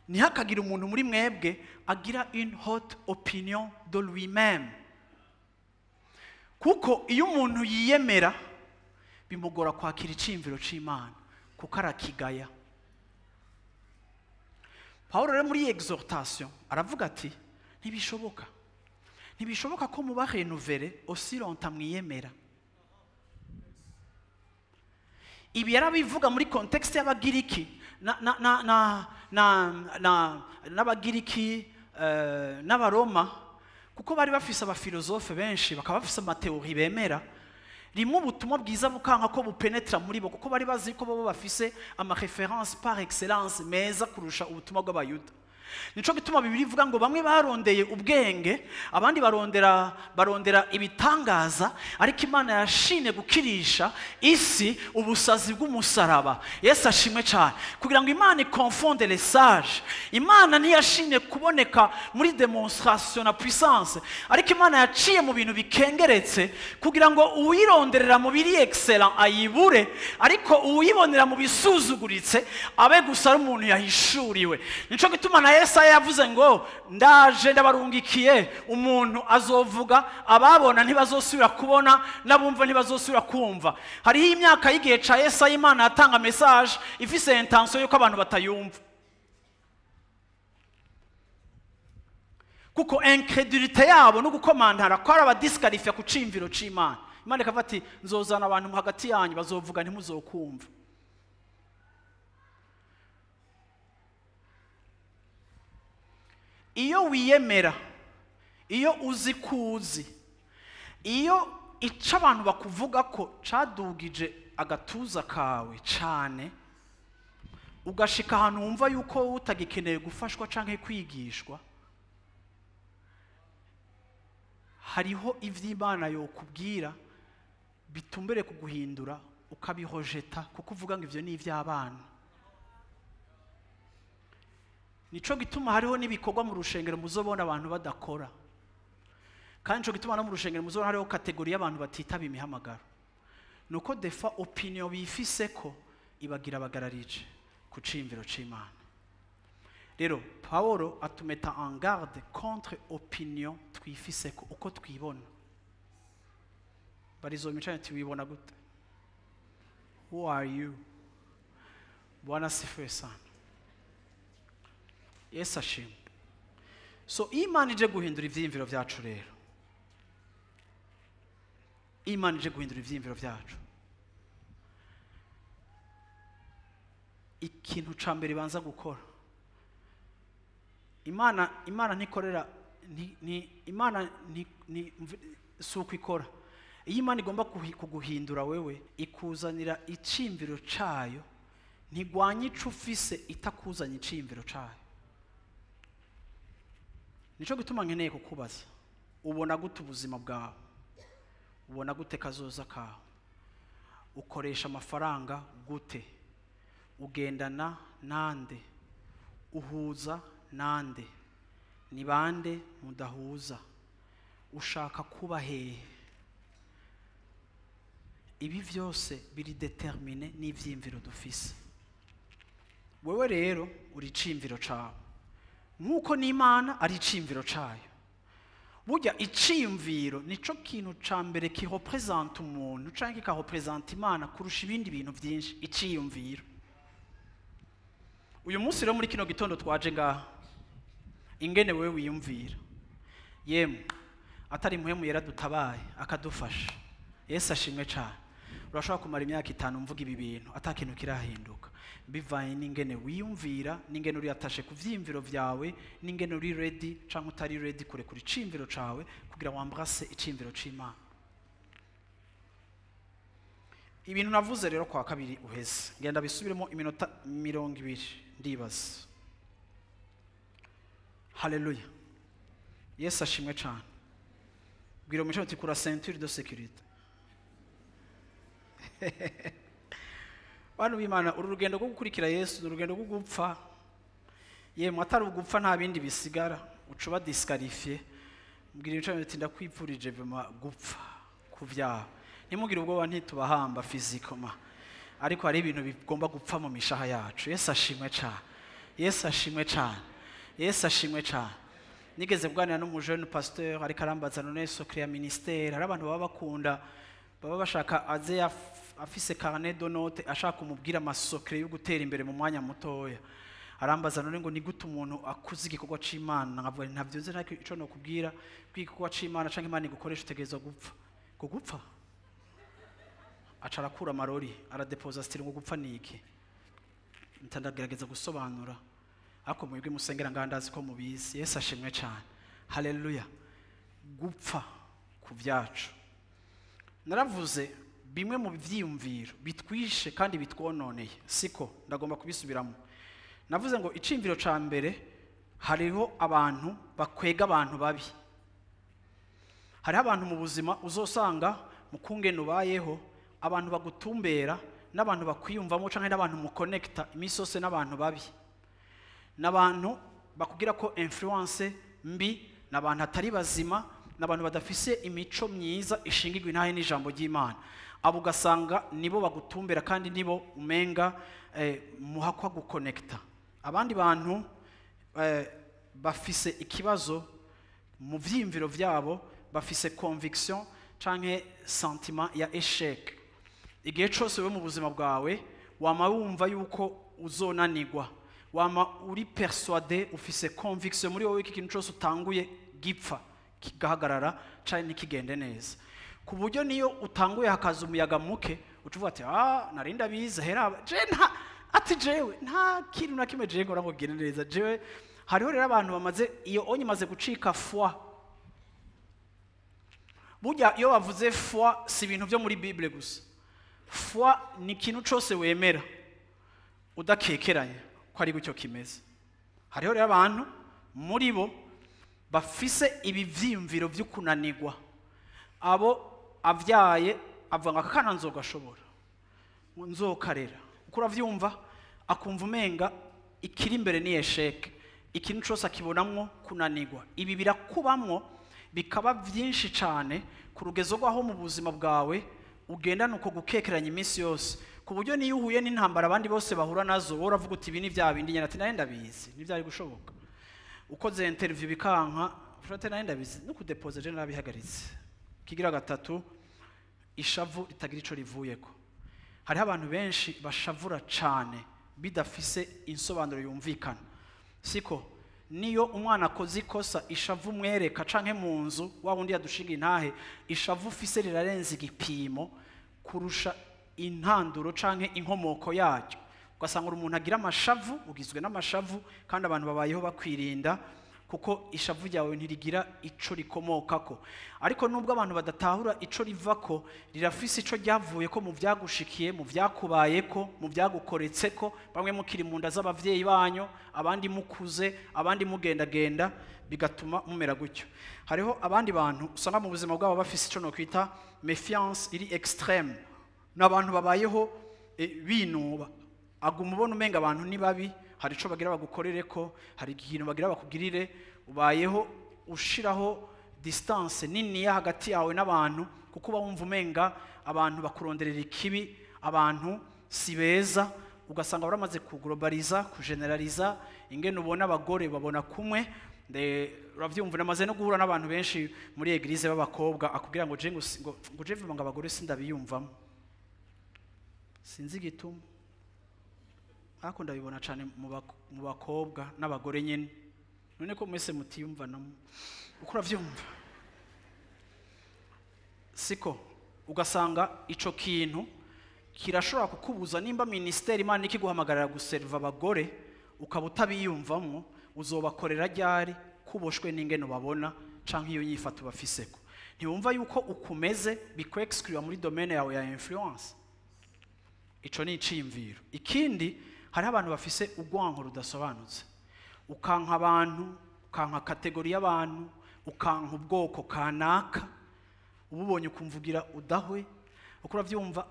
Ntihakagire umuntu muri mwebwe agira une haute opinion de lui-même. Kuko iyo umuntu yiyemera bimugora kwakira iciyumviro c'Imana, kuko arakigaya. Paulo rero muri exhortation aravuga ati ntibishoboka, ntibishoboka ko muba renouvelé aussi longtemps mwiyemera. Ibi yarabivuga muri contexte y'abagiriki na na na na na na n'abagiriki n'abaroma, kuko bari bafise abafilozofe benshi bakaba bafise ama théories bemera. Rimwe ubutumwa bwiza bukanka ko bupenetra muri bo, kuko bari bazi ko bo bafise ama référence par excellence meza kurusha ubutumwa bw'abayuda. Nico gituma Bibiliya ivuga ngo bamwe barondeye ubwenge, abandi barondera ibitangaza, ariko Imana yashimye gukirisha isi ubusazi bw'umusaraba. Yesu ashimwe cyane. Kugira ngo Imana iconfonde les sages. Imana ntiyashimye kuboneka muri demonstration na puissance, ariko Imana yaciye mu bintu bikengeretse kugira ngo uwironderera mu biri excellent ayibure, ariko uwibonera mu bisuzuguritse abe gusa ari umuntu yahishuriwe. Nico gituma na Yesaya yavuze ngo ndaje ndabarungikiye umuntu azovuga, ababona ntibazosubira kubona, n'abumva ntibazosubira kumva. Hariho imyaka y'igihe ca Yesaya Imana yatanga message ifise intention yuko abantu batayumva, kuko incrédulité yabo no gukomantara ko ari abadisqualifia ku cimviro c'Imana. Imana ikavuga ati nzozana abantu hagati yanyu bazovuga ntimuzokumva. Iyo wiyemera, iyo uzi kuzi, iyo ico abantu bakuvuga ko cadugije agatuza kawe cane, ugashika ahantu wumva yuko utagikeneye gufashwa canke kwigishwa, hariho ivy'Imana yokubwira bitumbere kuguhindura ukabihojeta, kuko uvuga ngo ivyo ni ivy'abana. Nico gituma hariho n'ibikorwa mu rushengero muzobona abantu badakora. Kandi nico gituma no mu rushengero muzobona hariho kategori y'abantu batitaba imihamagaro. Nuko defa opinion bifise ko ibagira bagararije ku cimviro c'Imana. Rero Paulo atumeta en garde contre opinion twifise ko uko twibona. Barizo micane twibona gute? Who are you? Bwana sifiwe sana. Yesu ashimwe. So Imana ije guhindura ivyiyumviro vyacu rero. Imana ije guhindura ivyiyumviro vyacu. Ikintu ca mbere ibanza gukora. Imana ntikorera ni Imana ni suko ikora. Iyo Imana igomba kuguhindura wewe ikuzanira iciyumviro cayo, ntigwanya ico ufise itakuzanye iciyumviro cayo. Nico gituma nkeneye kukubaza, ubona gute ubuzima bwawe? Ubona gute kazoza kawe? Ukoresha amafaranga gute? Ugendana nande? Uhuza nande? Ni bande mudahuza? Ushaka kuba hehe? Ibi vyose biri determine n'ivyiyumviro dufise. Wewe rero uri iciyumviro cawe, nkuko n'Imana ari iciyumviro cayo. Burya iciyumviro nico kintu ca mbere kirepresenta umuntu canke kikarepresenta Imana kurusha ibindi bintu vyinshi. Iciyumviro. Uyu munsi rero muri kino gitondo twaje ngaha, ingene wewe wiyumvira, yemwe atari muhemu yaradutabaye akadufasha. Yesu ashimwe cyane. Urashobora kumara imyaka 5 mvuga ibi bintu atakintu kirahinduka, bivanye n'ingene wiyumvira, n'ingene uri atashe ku vyiyumviro vyawe, n'ingene uri ready canke utari ready kurekura iciyumviro cawe kugira wambrase iciyumviro c'Imana. Ibintu navuze rero kwa kabiri uheze, ngenda bisubiremo iminota 20 ndibaza. Haleluya. Yesu ashimwe cyane. Bwira umuco uti kura ceinture de sécurité. Bantu b'Imana, uru rugendo rwo gukurikira Yesu ni urugendo rwo gupfa. Yemwe atari ugupfa nta bindi bisigara, ucuba disqualifié. Mbwira imico uti ndakwipfurije vema gupfa kuvyaha. Ntimugire ubwoba ntitubahamba physiquement, ariko hari ibintu bigomba gupfa mu mishaha yacu. Yesu ashimwe cyane. Yesu ashimwe cyane. Yesu ashimwe cyane. Nigeze kuganira n'umujene pasteur ariko arambaza none secret ya ministère. Hari abantu baba bakunda, baba bashaka aze afise carnet de notes, ashaka kumubwira amasokre yo gutera imbere mu mwanya mutoya. Arambaza none ngo ni gute umuntu akuze igikorwa c'Imana? Nkavuga ntavyo nzi ntacyo ico nokubwira kw'igikorwa c'Imana canke Imana igukoresha utegerezwa gupfa. Ngo gupfa? Aca arakura amarori aradepoza style ngo gupfa niki? Ntandagerageza gusobanura, ariko mwebwe musengera ngandazi ko mubizi. Yesu ashimwe cyane. Haleluya. Gupfa ku vyacu. Naravuze bimwe mu vyiyumviro bitwishe kandi bitwononeye, siko ndagomba kubisubiramo. Navuze ngo iciyumviro ca mbere Hariho abantu bakwega abantu babi. Hariho abantu mu buzima uzosanga mu kungene ubayeho, abantu bagutumbera n'abantu bakwiyumvamo canke n'abantu mukonekta iminsi yose n'abantu babi, n'abantu bakubwira ko influence mbi, n'abantu atari bazima, n'abantu badafise imico myiza ishingirwa intahe n'ijambo ry'Imana. Abo ugasanga nibo bagutumbera kandi nibo umenga muhakwa gukonekta. Abandi bantu bafise ikibazo mu vyiyumviro vyabo, bafise conviction canke sentiment ya échec. Igihe cose wewe mu buzima bwawe wama wumva yuko uzonanirwa, wama uri persuadé, ufise conviction muri wowe ko ikintu cose utanguye gipfa, kigahagarara canke ntikigende neza, ku buryo niyo utanguye hakaza umuyaga muke uca uvuga ati: "Ah, nari ndabizi hera je nta ati jewe nta kintu na kimwe jewe nkora ngo gende neza jewe." Hariho rero abantu bamaze iyo onye imaze gucika foi. Burya iyo bavuze foi, si ibintu byo muri Bible gusa. Foi ni ikintu cose wemera udakekeranya ko ari gutyo kimeze. Hariho rero abantu muri bo bafise ibi vyiyumviro vyo kunanirwa. Abo avyaye avuga ngo: "Aka kana nzogashobora, ngo nzokarera." Uko uravyumva, akumva umenga ikiri imbere ni échec, ikintu cose akibonamwo kunanirwa. Ibi birakubamwo bikaba vyinshi cane ku rugezo rw'aho mu buzima bwawe ugendana uko gukekeranya iminsi yose, ku buryo niyo uhuye n'intambara abandi bose bahura nazo, wowe uravuga uti: "Ibi ni bya bindi nyine." Ati: "Nawe ndabizi, ntibyari gushoboka." Ukoze interview bikanka, ufate: "Nawe ndabizi, no kudepoza je narabihagaritse." Kigira gatatu, ishavu ritagira ico rivuyeko. Hariho abantu benshi bashavura cane bidafise insobanuro yumvikana, siko? Niyo umwana akoze ikosa, ishavu umwereka, canke mu nzu wa wundi yadushinga intahe, ishavu ufise rirarenze igipimo kurusha intanduro canke inkomoko yaryo. Ugasanga uri umuntu agira amashavu, ugizwe n'amashavu, kandi abantu babayeho bakwirinda kuko ishavu ryawe ntirigira ico rikomokako. Ariko nubwo abantu badatahura ico rivako, rirafise ico ryavuye ko mu vyagushikiye, mu vyakubayeko, mu vyagukoretseko, bamwe mukiri mu nda z'abavyeyi banyu, abandi mukuze, abandi mugendagenda, bigatuma mumera gutyo. Hariho abandi bantu usanga mu buzima bwabo bafise ico nokwita méfiance iri extrême. N'abantu babayeho binuba, aguma ubona umenga abantu ni babi, hari ico bagira bagukorereko, hari ikintu bagira bakugirire. Ubayeho ushiraho distance niniya hagati yawe n'abantu, kuko uba wumva umenga abantu bakuronderera ikibi, abantu si beza. Ugasanga baramaze kuglobaliza, kugeneraliza ingene ubona abagore, babona kumwe. Uravyumva, namaze no guhura n'abantu benshi muri église b'abakobwa, akubwira ngo je ngo je ngo abagore sindabiyumvamo, sinzi igituma, ariko ndabibona cyane mu bakobwa n'abagore nyine. None ko mwese mutiyumvanamo? Uko uravyumva, siko? Ugasanga ico kintu kirashobora kukubuza. Nimba ministère Imana ikiguhamagarira guseriva abagore, ukaba utabiyumvamo, uzobakorera ryari kuboshwe n'ingene ubabona canke iyo nyifato bafiseko? Ntiwumva yuko ukumeze bikwexclure muri domaine yawe ya influence? Ico ni iciyumviro. Ikindi, hariho abantu bafise urwanko rudasobanutse. Ukanka abantu, ukanka catégorie y'abantu, ukanka ubwoko kanaka, ububonye ukumvugira udahwe. Uko uravyumva,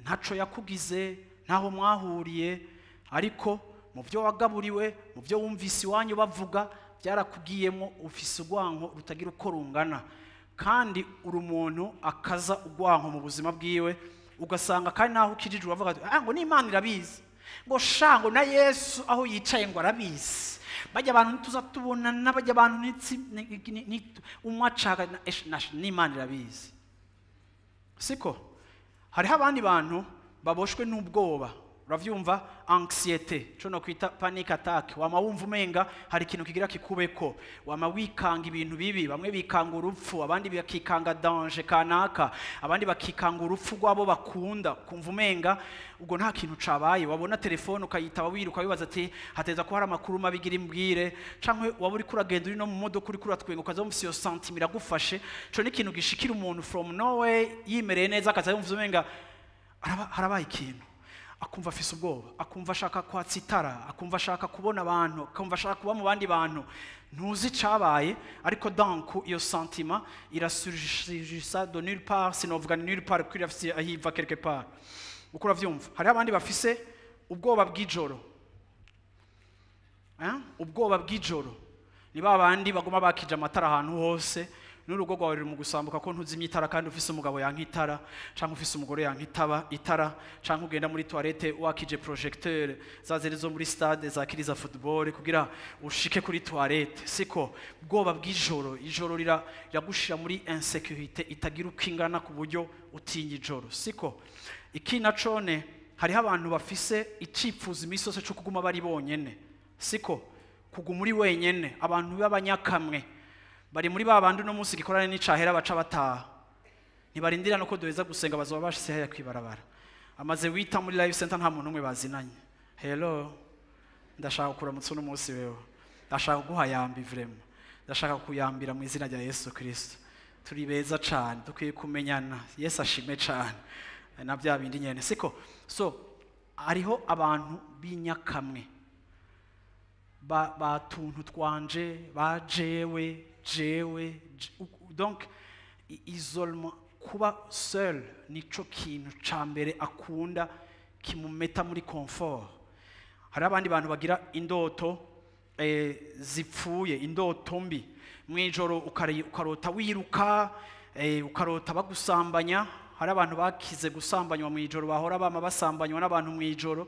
ntaco yakugize, ntaho mwahuriye, ariko mu byo wagaburiwe, mu byo wumvise iwanyu bavuga, byarakugiyemo. Ufise urwanko rutagira uko rungana, kandi uri umuntu akaza urwanko mu buzima bwiwe. Ugasanga kandi naho ukijije uravuga ati: "Ah, ngo n'Imana irabizi, ngo sha, ngo na Yesu aho yicaye ngo arabizi, bajya abantu ntituza tubonana, bajya abantu umwe acaga n'Imana irabizi." Siko? Hariho abandi bantu baboshwe n'ubwoba, uravyumva, anxiété, co no kwita panic attack. Wama wumva umenga hari ikintu kigira kikubeko, wama wikanga ibintu bibi. Bamwe bikanga urupfu, abandi bakikanga danger kanaka, abandi bakikanga urupfu rw'abo bakunda. Kumva umenga ubwo nta kintu cabaye, wabona telefone ukayitaba wiruka, wibaza ati: "Hateza ko hari amakuru mabi igira imbwire." Canke waba uriko uragenda, uri no mu modoka, uriko uratwenga, ukaza wumva iyo sentiment iragufashe. Ico ni ikintu gishikira umuntu from nowhere, yimereye neza, akaza yumva umenga harabaye ikintu. Akumva afise ubwoba, akumva ashaka kwatsa itara, akumva ashaka kubona abantu, akumva ashaka kuba mu bandi bantu. Ntuzi icabaye, ariko donc iyo sentiment irasurgissa de nulle part. Sinovuga ni nulle part kuko irafise aho iva, quelque part. Uko uravyumva, hariho abandi bafise ubwoba bw'ijoro. Hein? Ubwoba bw'ijoro ni ba bandi baguma bakije amatara ahantu hose, n'urugo rwawe ruri mu gusambuka ko ntuzimya itara, kandi ufise umugabo yanka itara, canke ufise umugore yanka itaba itara, canke ugenda muri toilette wakije projecteur za ziri zo muri stade zakiriza football kugira ushike kuri toilette, siko? Ubwoba bw'ijoro, ijoro riragushira muri insécurité itagira uko ingana, ku buryo utinya ijoro, siko? Iki nacone, hariho abantu bafise icipfuzo iminsi yose cyo kuguma bari bonyene, siko? Kuguma uri wenyene, abantu b'abanyakamwe bari muri ba bandi uno munsi gikorane n'icahera baca bataha, ntibarindira no ko duheza gusenga, bazoba bashitse hariya kwibarabara. Amaze wita muri Life Center nta muntu umwe bazinanye. Hello, ndashaka kuramutsa uno munsi wewe, ndashaka kuguha yambi, vraiment ndashaka kuyambira mu izina rya Yesu Kristo. Turi beza cane, dukwiye kumenyana. Yesu ashime cane. Na bya bindi nyene, siko? So hariho abantu b'inyakamwe, ba tuntu twanje, ba jewe jewe donc isolement, kuba seul nico kintu ca mbere akunda kimumeta muri confort. Hari abandi bantu bagira indoto zipfuye, indoto mbi mwijoro, ukarota wiruka, ukarota bagusambanya. Hari abantu bakize gusambanywa mwijoro, bahora bama basambanywa n'abantu mwijoro,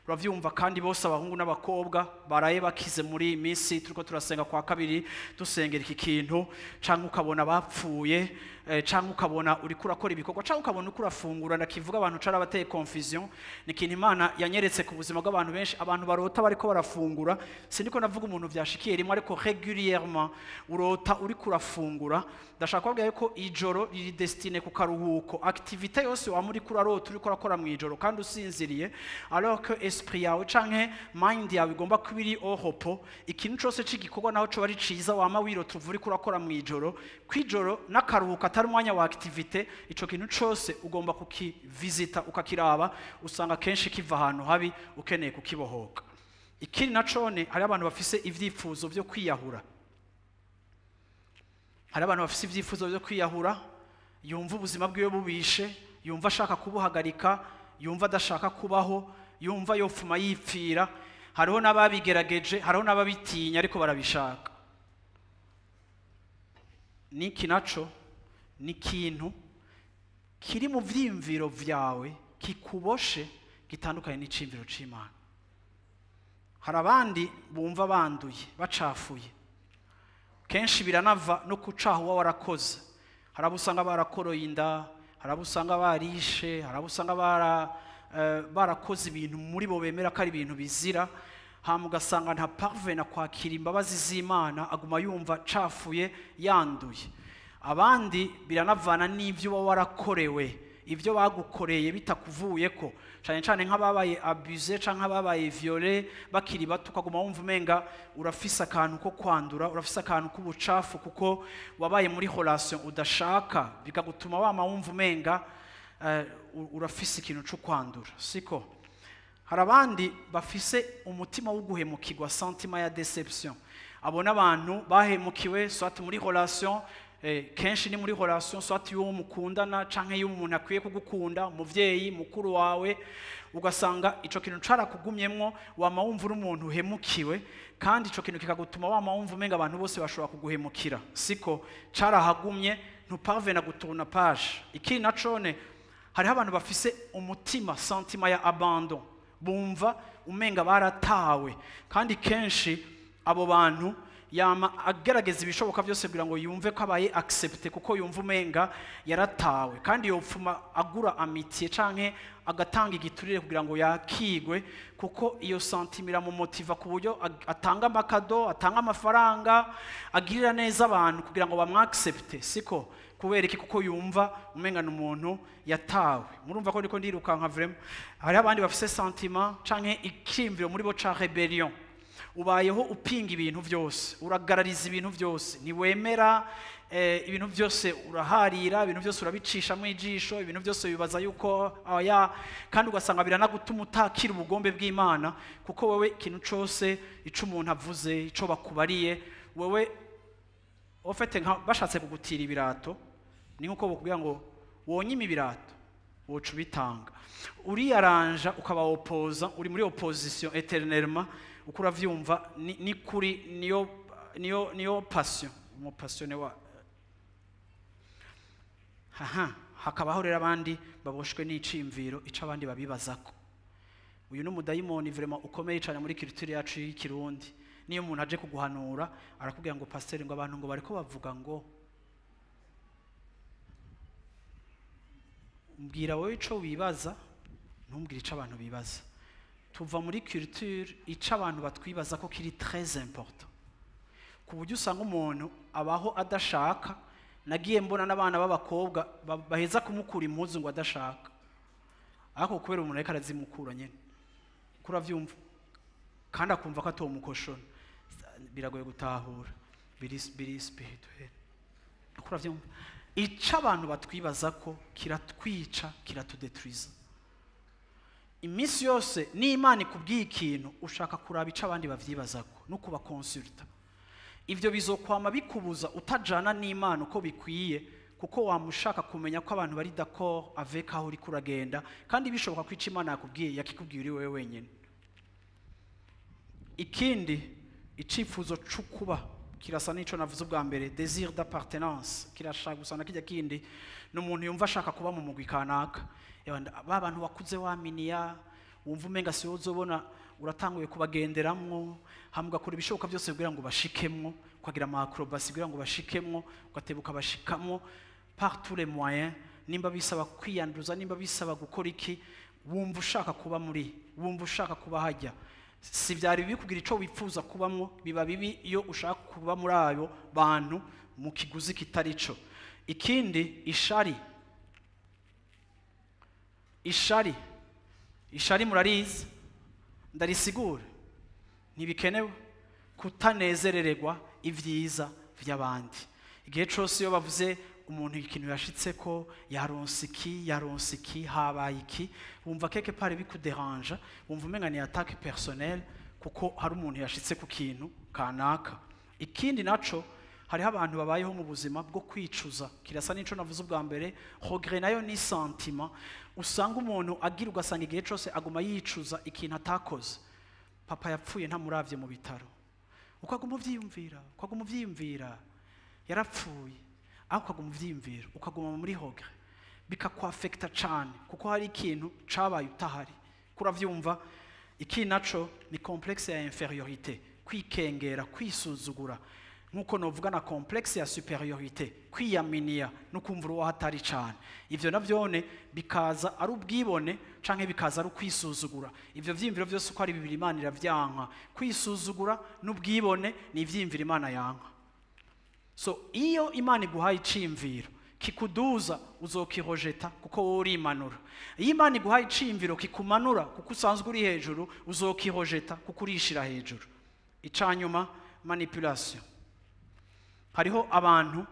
uravyumva? Kandi bose abahungu n'abakobwa baraye bakize muri iyi minsi turiko turasenga kwa kabiri, dusengera iki kintu. Canke ukabona bapfuye, canke ukabona uriko urakora ibikorwa, canke ukabona uriko urafungura. Ndakivuga abantu carabateye confusion, ni ikintu Imana yanyeretse ku buzima bw'abantu benshi. Abantu barota bariko barafungura, sindiko navuga umuntu vyashikiye rimwe, ariko régulièrement urota uriko urafungura. Ndashaka kubabwira yuko ijoro riri destiné ku karuhuko. Activité yose wama uriko urarota uriko urakora mw'ijoro kandi usinziriye, alors que esprit yawe canke mind yawe igomba kuba iri au repos, ikintu cose c'igikorwa naho coba ari ciza wama wirota uva uriko urakora mw'ijoro, kwijoro n'akaruhuko atari umwanya wa activité, ico kintu cose ugomba kukivisita ukakiraba, usanga kenshi kiva ahantu habi, ukeneye kukibohoka. Ikindi nacone, hari abantu bafise ivyifuzo vyo kwiyahura. Hari abantu bafise ivyifuzo vyo kwiyahura, yumva ubuzima bwiwe bubishe, yumva ashaka kubuhagarika, yumva adashaka kubaho, yumva yopfuma yipfira. Hariho n'ababigerageje, hariho n'ababitinya, ariko barabishaka. Niki naco ni ikintu kiri mu vyiyumviro vyawe kikuboshe, gitandukanye n'iciyumviro c'Imana. Hari abandi bumva banduye, bacafuye. Kenshi biranava no kucaha uba warakoze. Hari abo usanga barakoroye inda, hari abo usanga barishe, hari abo usanga barakoze ibintu muri bo bemera ko ari ibintu bizira, hama ugasanga nta parvena kwakira imbabazi z'Imana, aguma yumva cafuye, yanduye. Abandi biranavana n'ibyo uba warakorewe, ibyo bagukoreye bitakuvuyeko, cyane cyane nk'ababaye abusé canke ababaye violé bakiri bato, ukaguma wumva umenga urafise akantu ko kwandura, urafise akantu k'ubucafu, kuko wabaye muri relation udashaka, bikagutuma wama wumva umenga urafise ikintu cyo kwandura, siko? Hari abandi bafise umutima wo guhemukirwa, sentiment ya déception. Abona abantu bahemukiwe, soit muri relation, kenshi ni muri relation, soit y'uwo mukundana canke y'umuntu akwiye kugukunda, umuvyeyi mukuru wawe, ugasanga ico kintu carakugumyemwo, wama wumva uri umuntu uhemukiwe, kandi ico kintu kikagutuma wama wumva umenga abantu bose bashobora kuguhemukira, siko? Carahagumye, ntuparvena gutourna page. Ikindi nacone, hariho abantu bafise umutima, sentiment ya abandon, bumva umenga baratawe. Kandi kenshi abo bantu yama agerageza ibishoboka byose kugira ngo yumve ko abaye accepté, kuko yumva umenga yaratawe, kandi yopfuma agura amitié canke agatanga igiturire kugira ngo yakigwe, kuko iyo sentiment iramumotiva ku buryo atanga amacadeaux, atanga amafaranga, agirira neza abantu kugira ngo bamwaccepte, siko? Kubera iki? Kuko yumva umenga ni umuntu yatawe. Murumva ko ndiko ndirukanka vraiment. Hariho abandi bafise sentiment canke ikiyumviro muri bo ca rébellion. Ubayeho upinga ibintu byose, uragarariza ibintu byose, ntiwemera ibintu byose, uraharira ibintu byose, urabicishamo ijisho ibintu byose, bibaza yuko oya, kandi ugasanga biranagutuma utakira ubugombe bw'Imana, kuko wewe ikintu cyose ico umuntu avuze, ico bakubariye, wewe ofete nka bashatse kugutira ibirato, ni nkuko bakubwira ngo wonyime ibirato woca ubitanga, uriyaranja ukaba opoza, uri muri opposition éternellement, uko uravyumva ni kuri niyo passion, umu passionné wa haha. Hakabaho rero abandi baboshwe n'iciyumviro ico abandi babibazako. Uyu ni umudayimoni vraiment ukomeye cyane muri culture yacu y'Ikirundi. Niyo umuntu aje kuguhanura arakubwira ngo pasteur, ngo abantu ngo bariko bavuga ngo, mbwira wowe ico wibaza, ntumbwire ico abantu bibaza. Tuva muri culture ico abantu batwibaza ko kiri très important, ku buryo usanga umuntu abaho adashaka. Nagiye mbona n'abana b'abakobwa baheza kumukura impuzu ngo adashaka, ariko kubera umuntu ariko arazimukura nyene, kuravyumva, kandi akumva ko atomukoshona, biragoye gutahura, biri spirituel, kuravyumva. Ico abantu batwibaza ko kiratwica, kiratudetruiza iminsi yose. N'Imana ikubwiye ikintu, ushaka kuraba ico abandi bavyibazako no kubakonsulta. Ivyo bizokwama bikubuza utajana n'Imana uko bikwiye, kuko wamushaka kumenya ko abantu bari d'accord avec aho uri kuragenda, kandi bishoboka ko ico Imana yakubwiye yakikubwiye uri wewe wenyene. Ikindi, icifuzo c'ukuba kirasa n'ico navuze ubwa mbere, désir d'appartenance, kirashaka gusa na kijya kindi. N'umuntu yumva ashaka kuba mu mugwi kanaka, ba bantu bakuze waminiya, wumva umenga si uzobona, uratanguye kubagenderamwo, hamwe ugakora ibishoboka byose kugira ngo bashikemwo, ukagira ama acrobatie kugira ngo bashikemwo, ugatebuka bashikamwo par tous les moyens, nimba bisaba kwiyanduza, nimba bisaba gukora iki, wumva ushaka kuba muri, wumva ushaka kuba hajya. Si byari bibi kugira ico wifuza kubamwo, biba bibi iyo ushaka kuba muri ayo bantu mu kiguzi kitari ico. Ikindi, ishari. Ishari, ishari murarizi, ndarisigura, ntibikenewe. Kutanezerererwa ivyiza vy'abandi. Igihe cose iyo bavuze umuntu ikintu yashitseko, yaronse iki, yaronse iki, habaye iki, wumva quelque part bikuderanja, wumva umenga ni attaque personnelle, kuko hari umuntu yashitse ku kintu kanaka. Ikindi naco, hariho abantu babayeho mu buzima bwo kwicuza, kirasa n'ico navuze ubwa mbere, regret nayo ni sentiment usanga umuntu agira, ugasanga igihe cose aguma yicuza ikintu atakoze. Papa yapfuye ntamuravye mu bitaro, ukaguma uvyiyumvira, ukaguma uvyiyumvira, yarapfuye, aho ukaguma uvyiyumvira, ukaguma muri regret, bikakwafekta cane, kuko hari ikintu cabaye utahari, kuravyumva. Ikindi naco ni complexe ya infériorité, kwikengera, kwisuzugura, nkuko novuga na complexe ya supériorité, kwiyaminiya no kumva uwo hatari cane. Ivyo navyone bikaza ari ubwibone canke bikaza ari ukwisuzugura. Ivyo vyiyumviro vyose uko ari bibiri Imana iravyanka. Kwisuzugura n'ubwibone ni ivyiyumviro Imana yanka. So iyo Imana iguhaye iciyumviro kikuduza, uzokirojeta kuko wowe urimanura. Iyo Imana iguhaye iciyumviro kikumanura kuko usanzwe uri hejuru, uzokirojeta kuko urishira hejuru. Icanyuma, manipulation. Hariho abantu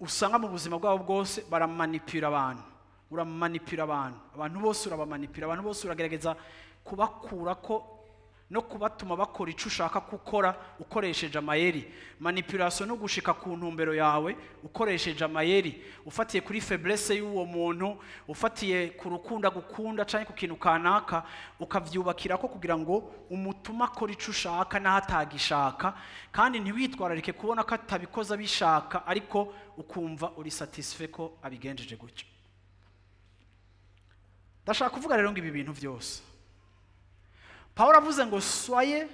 usanga mu buzima bwabo bwose baramanipura abantu, uramanipura abantu, abantu bose urabamanipura, abantu bose uragerageza kubakura ko no kubatuma bakora ico ushaka gukora ukoresheje amayeri. Manipulation no gushika ku ntumbero yawe ukoresheje amayeri, ufatiye kuri faiblesse y'uwo muntu, ufatiye ku rukunda gukunda canke ku kintu kanaka, ukavyubakira ko kugira ngo umutuma akora ico ushaka naho atagishaka, kandi ntiwitwararike kubona ko atabikoza bishaka, ariko ukumva uri satisfait ko abigenjeje gutyo. Ndashaka kuvuga rero ngo ibi bintu vyose Paul avuze ngo soyez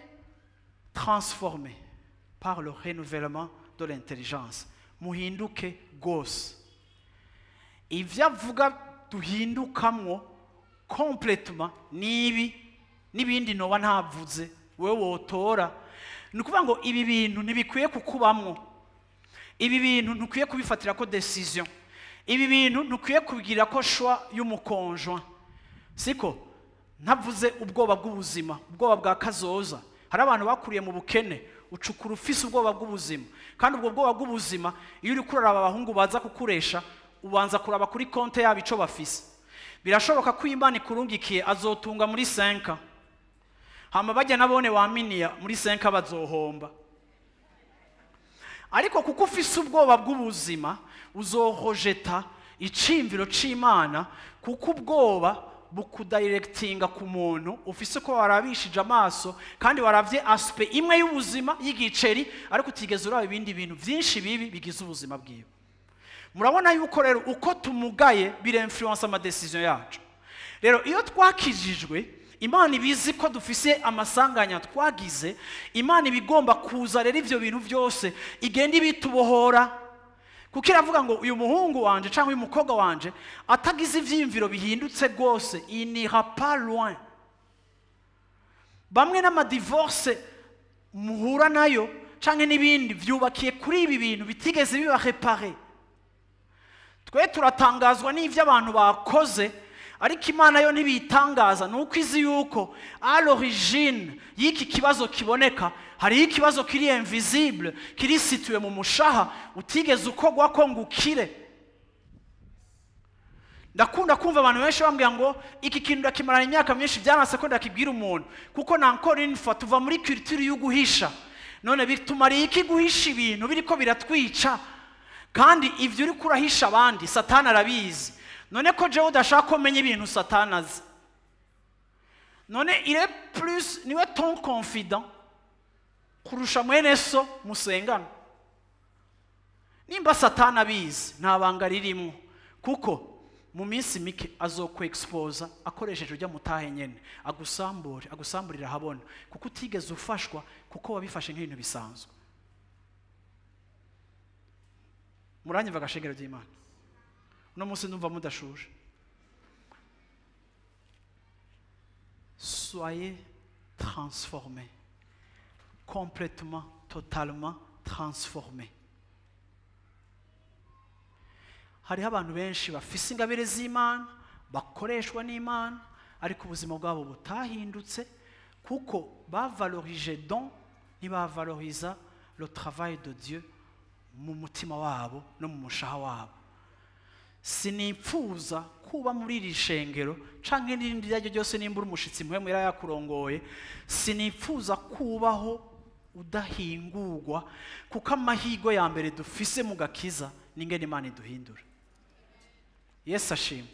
transformés par le renouvellement de l'intelligence, muhinduke gose. Ivyo avuga duhindukamwo complètement nibi n'ibindi noba ntavuze wewe wotora. Ni ukuvuga ngo ibi bintu ntibikwiye kukubamwo, ibi bintu ntukwiye kubifatira ko décision, ibi bintu ntukwiye kubigira ko choix y'umuconjoint, siko? Ntavuze ubwoba bw'ubuzima, ubwoba bwa kazoza. Hari abantu bakuriye mu bukene, ucukura ufise ubwoba bw'ubuzima, kandi ubwo bwoba bw'ubuzima iyo uri kuraraba abahungu baza kukuresha, ubanza kuraba kuri konte yabo ico bafise. Birashoboka ko Imana ikurungikiye azotunga muri 5, hama bajya nabone waminiya muri 5 bazohomba. Ariko kuko ufise ubwoba bw'ubuzima, uzohojeta icimviro c'Imana, kuko ubwoba bukudirectinga ku muntu ufise ko warabishije amaso kandi waravye aspect imwe y'ubuzima y'igiceri, ariko utigeze uraba ibindi bintu vyinshi bibi bigize ubuzima bwiwe. Murabona yuko rero uko tumugaye bireinfluence ama decision yacu. Rero iyo twakijijwe, Imana ibizi ko dufise amasanganya twagize, Imana ibigomba kuza rero ivyo bintu byose igenda ibitubohora. Kuko iravuga ngo uyu muhungu wanje cyangwa uyu mukobwa wanje atagize ivyiyumviro bihindutse gose, il n'ira pas loin. Bamwe n'amadivorce muhura nayo canke n'ibindi vyubakiye kuri ibi bintu bitigeze biba réparé. Twe turatangazwa n'ivyo abantu bakoze, ariko Imana yo ntibitangaza, nuko izi yuko à l'origine y'iki kibazo kiboneka hari ikibazo kiri invisible, kiri situé mu mushaha utigeze ukogwa ko ngukire. Ndakunda kumva abantu benshi bambwira ngo iki kintu ndakimarana imyaka myinshi byanase ko ndakibwira umuntu, kuko na encore une fois tuva muri culture y'uguhisha. None bitumariye iki guhisha ibintu biriko biratwica, kandi ivyo uri kurahisha abandi Satani arabizi. None ko jewe udashaka ko menya ibintu Satani azi, none il est plus niwe ton confident kurusha mwene so musengana. Nimba Satani abizi nta banga ririmo, kuko mu minsi mike azokwe-exposa akoresheje ujya mutahe nyene, agusambure, agusamburira habona, kuko utigeze ufashwa, kuko wabifashe nk'ibintu bisanzwe. Muranyumva agashengero ry'Imana? Uno munsi ndumva mudashuje. Soyez transformés, complètement, totalement transformés. Hariho abantu benshi bafise ingabire z'Imana, bakoreshwa n'Imana, ariko ubuzima bwabo butahindutse, kuko bavalorije don, ntibavaloriza le travail de Dieu mu mutima wabo no mu mushaha wabo. Sinipfuza kuba muri iri shengero canke n'irindi iryo ryose, nimba uri umushitsi muhe mwera yakurongoye, sinipfuza kubaho udahingurwa, kuko amahirwe ya mbere dufise mu gakiza n'ingene Imana iduhindura. Yesu ashimwe.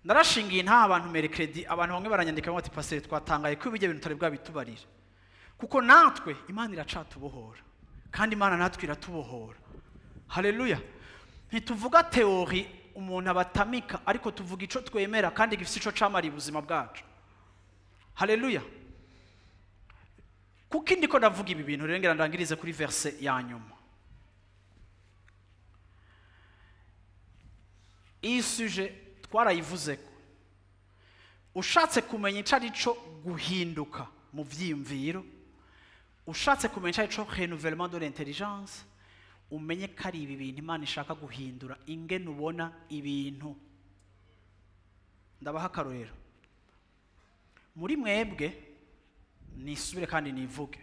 Narashingiye nta abantu mercredi, abantu bamwe baranyandika bati pasteur twatangaye ko ibijya bintu tutari bwabitubarira, kuko natwe Imana iracatubohora, kandi Imana natwe iratubohora. Haleluya. Ntituvuga théorie umuntu abatamika, ariko tuvuga ico twemera kandi gifise ico camara ubuzima bwacu. Haleluya. Kuko ndiko ndavuga ibi bintu rero ngira ndangirize kuri verse ya nyuma. Iyi sujet twarayivuzeko. Ushatse kumenya ico ari co guhinduka mu vyiyumviro, ushatse kumenya ico ari co renouvellement de l'intelligence, umenye ko ari ibi bintu Imana ishaka guhindura ingene ubona ibintu. Ndabaha akarorero. Muri mwebwe nisubire kandi nivuge,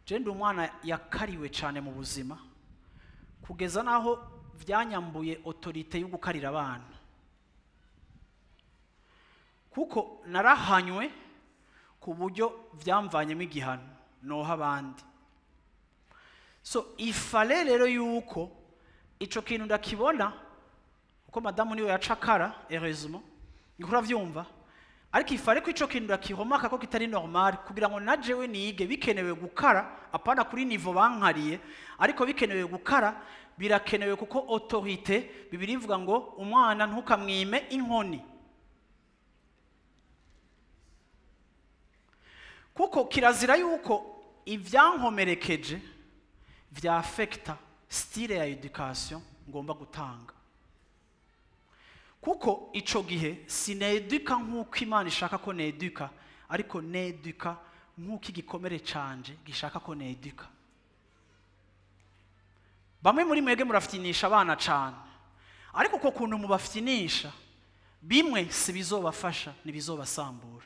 je ndi umwana yakariwe cane mu buzima, kugeza naho vyanyambuye autorité yo gukarira abana, kuko narahanywe ku buryo vyamvanyemo igihano noha abandi. So ifale rero yuko ico kintu ndakibona, kuko madamu niwe yacakara heureusement, niko uravyumva, ariko ifale ko ico kintu ndakihomaka ko kitari normal, kugira ngo najewe nige bikenewe gukara, apana kuri niveau bankariye, ariko bikenewe gukara, birakenewe kuko autorité Bibiliya ivuga ngo umwana ntukamwime inkoni, kuko kirazira yuko ivyankomerekeje vyaffecta style ya education ngomba gutanga, kuko ico gihe sineduka nkuko Imana ishaka ko neduka, ariko neduka nkuko igikomere canje gishaka ko neduka. Bamwe muri mwebwe murafitinisha abana cane, ariko uko kuntu mubafitinisha bimwe si bizobafasha, nibizobasambura.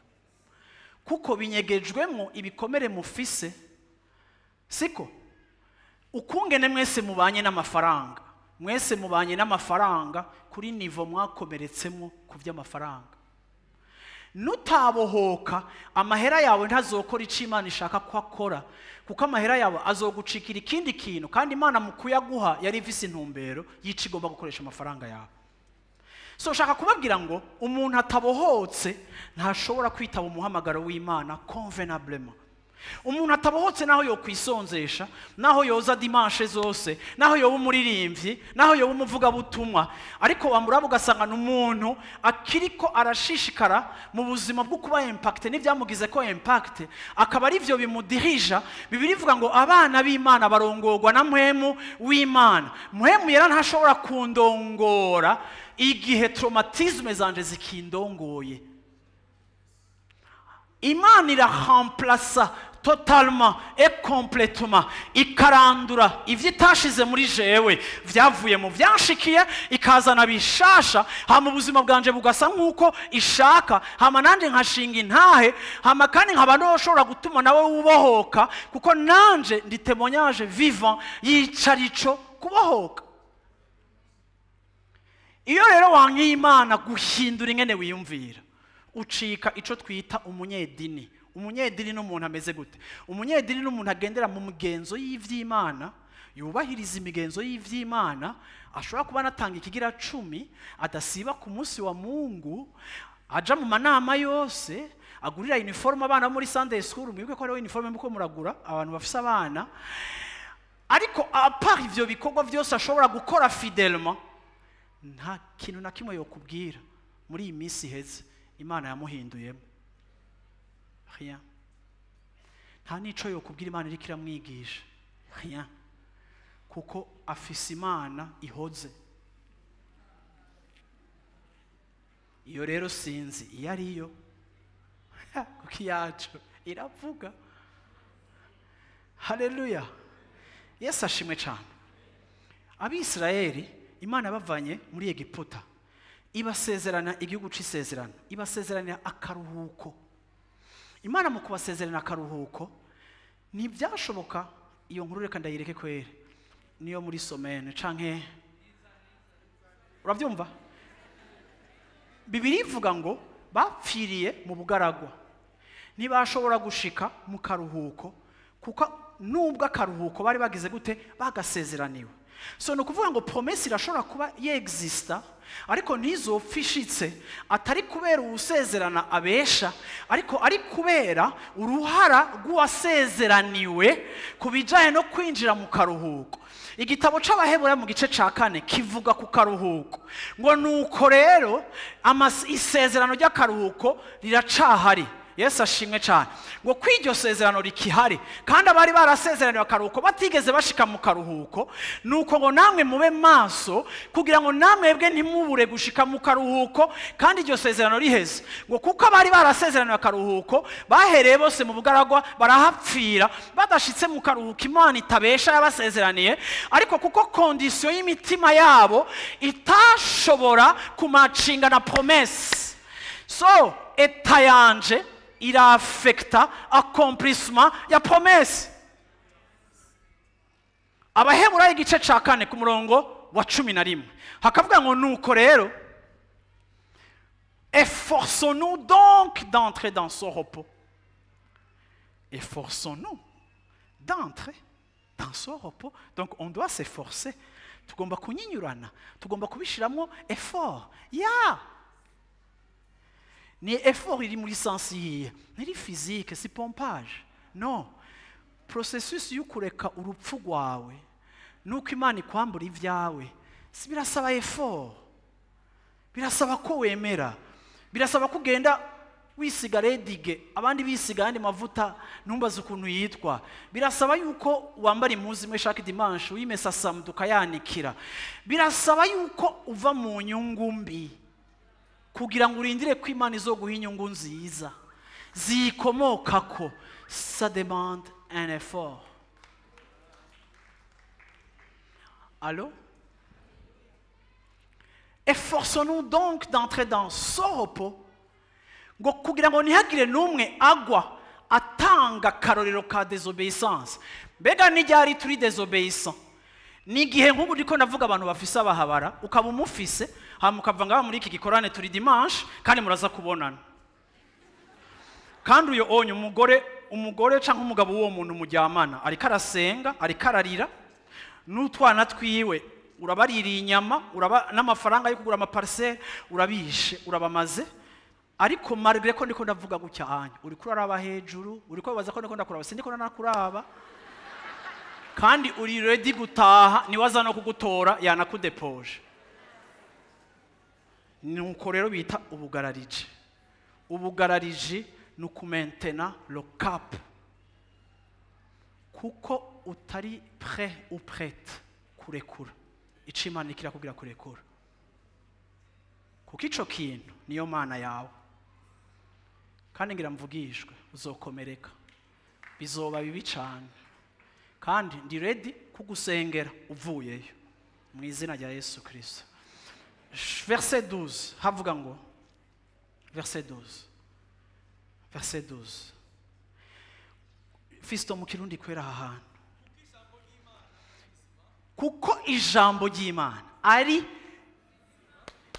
Kuko binyegejwemo ibikomere mufise. Siko ukungene mwese mubanye n'amafaranga, mwese mubanye n'amafaranga kuri niveau mwakomeretsemo ku by'amafaranga. Nutabohoka amahera yawe ntazokora icyo Imana ishaka ko akora, kuko amahera yawe azogucikira ikindi kintu, kandi Imana mu kuyaguha yari ifise intumbero y'ico igomba gukoresha amafaranga yawe. So shaka kubabwira ngo umuntu atabohotse ntashobora kwitaba umuhamagaro w'Imana convenablement. Umuntu atabohotse naho yokwisonzesha, naho yoza dimanche zose, naho yoba umuririmbyi, naho yoba umuvugabutumwa, ariko wamuraba ugasanga n'umuntu akiriko arashishikara mu buzima bwo kuba impact n'ivyamugize ko impact, akaba ari ivyo bimudirija. Bibiliya ivuga ngo abana b'Imana barongorwa na mpwemu w'Imana. Mpwemu yera ntashobora kundongora igihe traumatisme zanje zikindongoye. Imana iraremplaça totalement et complètement, ikarandura ivyo itashize muri jewe vyavuye mu vyanshikiye, ikazana bishasha, hama ubuzima bwanje bugasa nkuko ishaka, hama nanje nkashinga intahe, hama kandi nkaba noshobora gutuma nawe ubohoka, kuko nanje ndi témoignage vivant y'icarico kubohoka. Iyo rero wankiye Imana guhindura ingene wiyumvira, ucika ico twita umunyedini. Umunyedini n'umuntu ameze gute? Umunyedini n'umuntu agendera mu mugenzo y'ivy'Imana, yubahiriza imigenzo y'ivy'Imana, ashobora kuba anatanga ikigira 10, adasiba ku munsi wa Mungu, aja mu manama yose, agurira uniforme abana bo muri Sunday school. Mwibuke ko hariho uniforme muko muragura abantu bafise abana. Ariko à part ivyo bikorwa vyose ashobora gukora fidèlement, nta kintu na kimwe yokubwira muri iyi minsi iheze Imana yamuhinduyemo. Rien. Nta nico yokubwira Imana iriko iramwigisha. Rien. Kuko afise Imana ihoze. Iyo rero sinzi iyo ariyo, kuko iyacu iravuga. Haleluya. Yesu ashimwe cyane. Abisirayeli Imana bavanye muri Egiputa, ibasezerana igihugu c'isezerano, ibasezeranira akaruhuko. Imana mu kubasezerana akaruhuko ntibyashoboka. Iyo nkuru reka ndayireke kwere, niyo muri somene canke uravyumva. Bibiliya ivuga ngo bapfiriye mu bugaragwa, ntibashobora gushika mu karuhuko, kuko nubwo akaruhuko bari bagize gute bagasezeraniwe. So ni ukuvuga ngo promesse irashobora kuba yexista, ariko ntizopfa atari kubera uwusezerana abesha, ariko ari kubera uruhara rw'uwasezeraniwe ku bijanye no kwinjira mu karuhuko. Igitabo c'Abaheburayo mu gice ca 4 kivuga ku karuhuko ngo nuko rero isezerano ry'akaruhuko riracahari. Yesu ashimwe cyane. Ngo kw'iryo sezerano rikihari, kandi abari barasezeraniwe akaruhuko batigeze bashika mu karuhuko, nuko ngo namwe mube maso kugira ngo namwebwe ntimubure gushika mu karuhuko kandi iryo sezerano riheze. Ngo kuko abari barasezeraniwe akaruhuko bahereye bose mu bugaragwa barahapfira badashitse mu karuhuko Imana itabesha yabasezeraniye, ariko kuko condition y'imitima yabo itashobora kumacinga na promesse. So eta yanje irafekta accomplissement ya promesse. Abaheburayo igice ca 4 ku murongo wa 11 hakavuga ngo nuko rero efforçons-nous donc d'entrer dans son repos. Efforçons-nous d'entrer dans son repos. Donc on doit s'efforcer. Tugomba kunyinyurana, tugomba kubishiramo effort. Ya ni effort iri muri sens yihe? Ntiri physique, si pompage. No. Processus y'ukureka urupfu rwawe nuko Imana ikwambura ibyawe, si birasaba effort. Birasaba ko wemera. Birasaba ko ugenda wisiga redige, abandi bisiga andi mavuta ntumbaze ukuntu yitwa. Birasaba yuko wambara impuzu imwe chaque dimanche, uyimesa samedi ukayanikira. Birasaba yuko uva mu nyungu mbi kugira ngo urindire ko Imana izoguha inyungu nziza zikomokako. Ça demande un effort. Allô? Efforçons-nous donc d'entrer dans ce repos, Ngo kugira ngo ntihagire n'umwe agwa atanga karorero ka désobéissance. Mbega n'iryari turi désobéissant? Ni igihe nk'ubu ndiko ndavuga abantu bafise abahabara, ukaba umufise, hama ukava ngaha muri iki gikorane turi dimanche, kandi muraza kubonana. Kandi uyo onye umugore canke umugabo w'uwo muntu muryamana, ariko arasenga, ariko ararira, n'utwana twiwe urabaririye inyama, uraba n'amafaranga yo kugura amaparcelle, urabishe, urabamaze. Ariko malgré ko ndiko ndavuga gutya anya, uriko uraraba hejuru, uriko wibaza ko ndiko ndakuraba, sindiko nakuraba. Kandi uri ready gutaha, niwaza no kugutora yanakudepoje. Nuko rero bita ubugarariji. Ubugarariji ni ukumentena le cap, kuko utari prêt ou prête kurekura ico Imana ikirakubwira kurekura, kuko ico kintu niyo mana yawe. Kandi ngira mvugishwe, uzokomereka, bizoba bibi cane. Kandi ndi ready kugusengera uvuyeyo mu izina rya Yesu Kristo. Verset 12 havuga ngo, verset 12, verset 12, Fisto mu Kirundi kwera aha hantu, kuko ijambo ry'Imana ari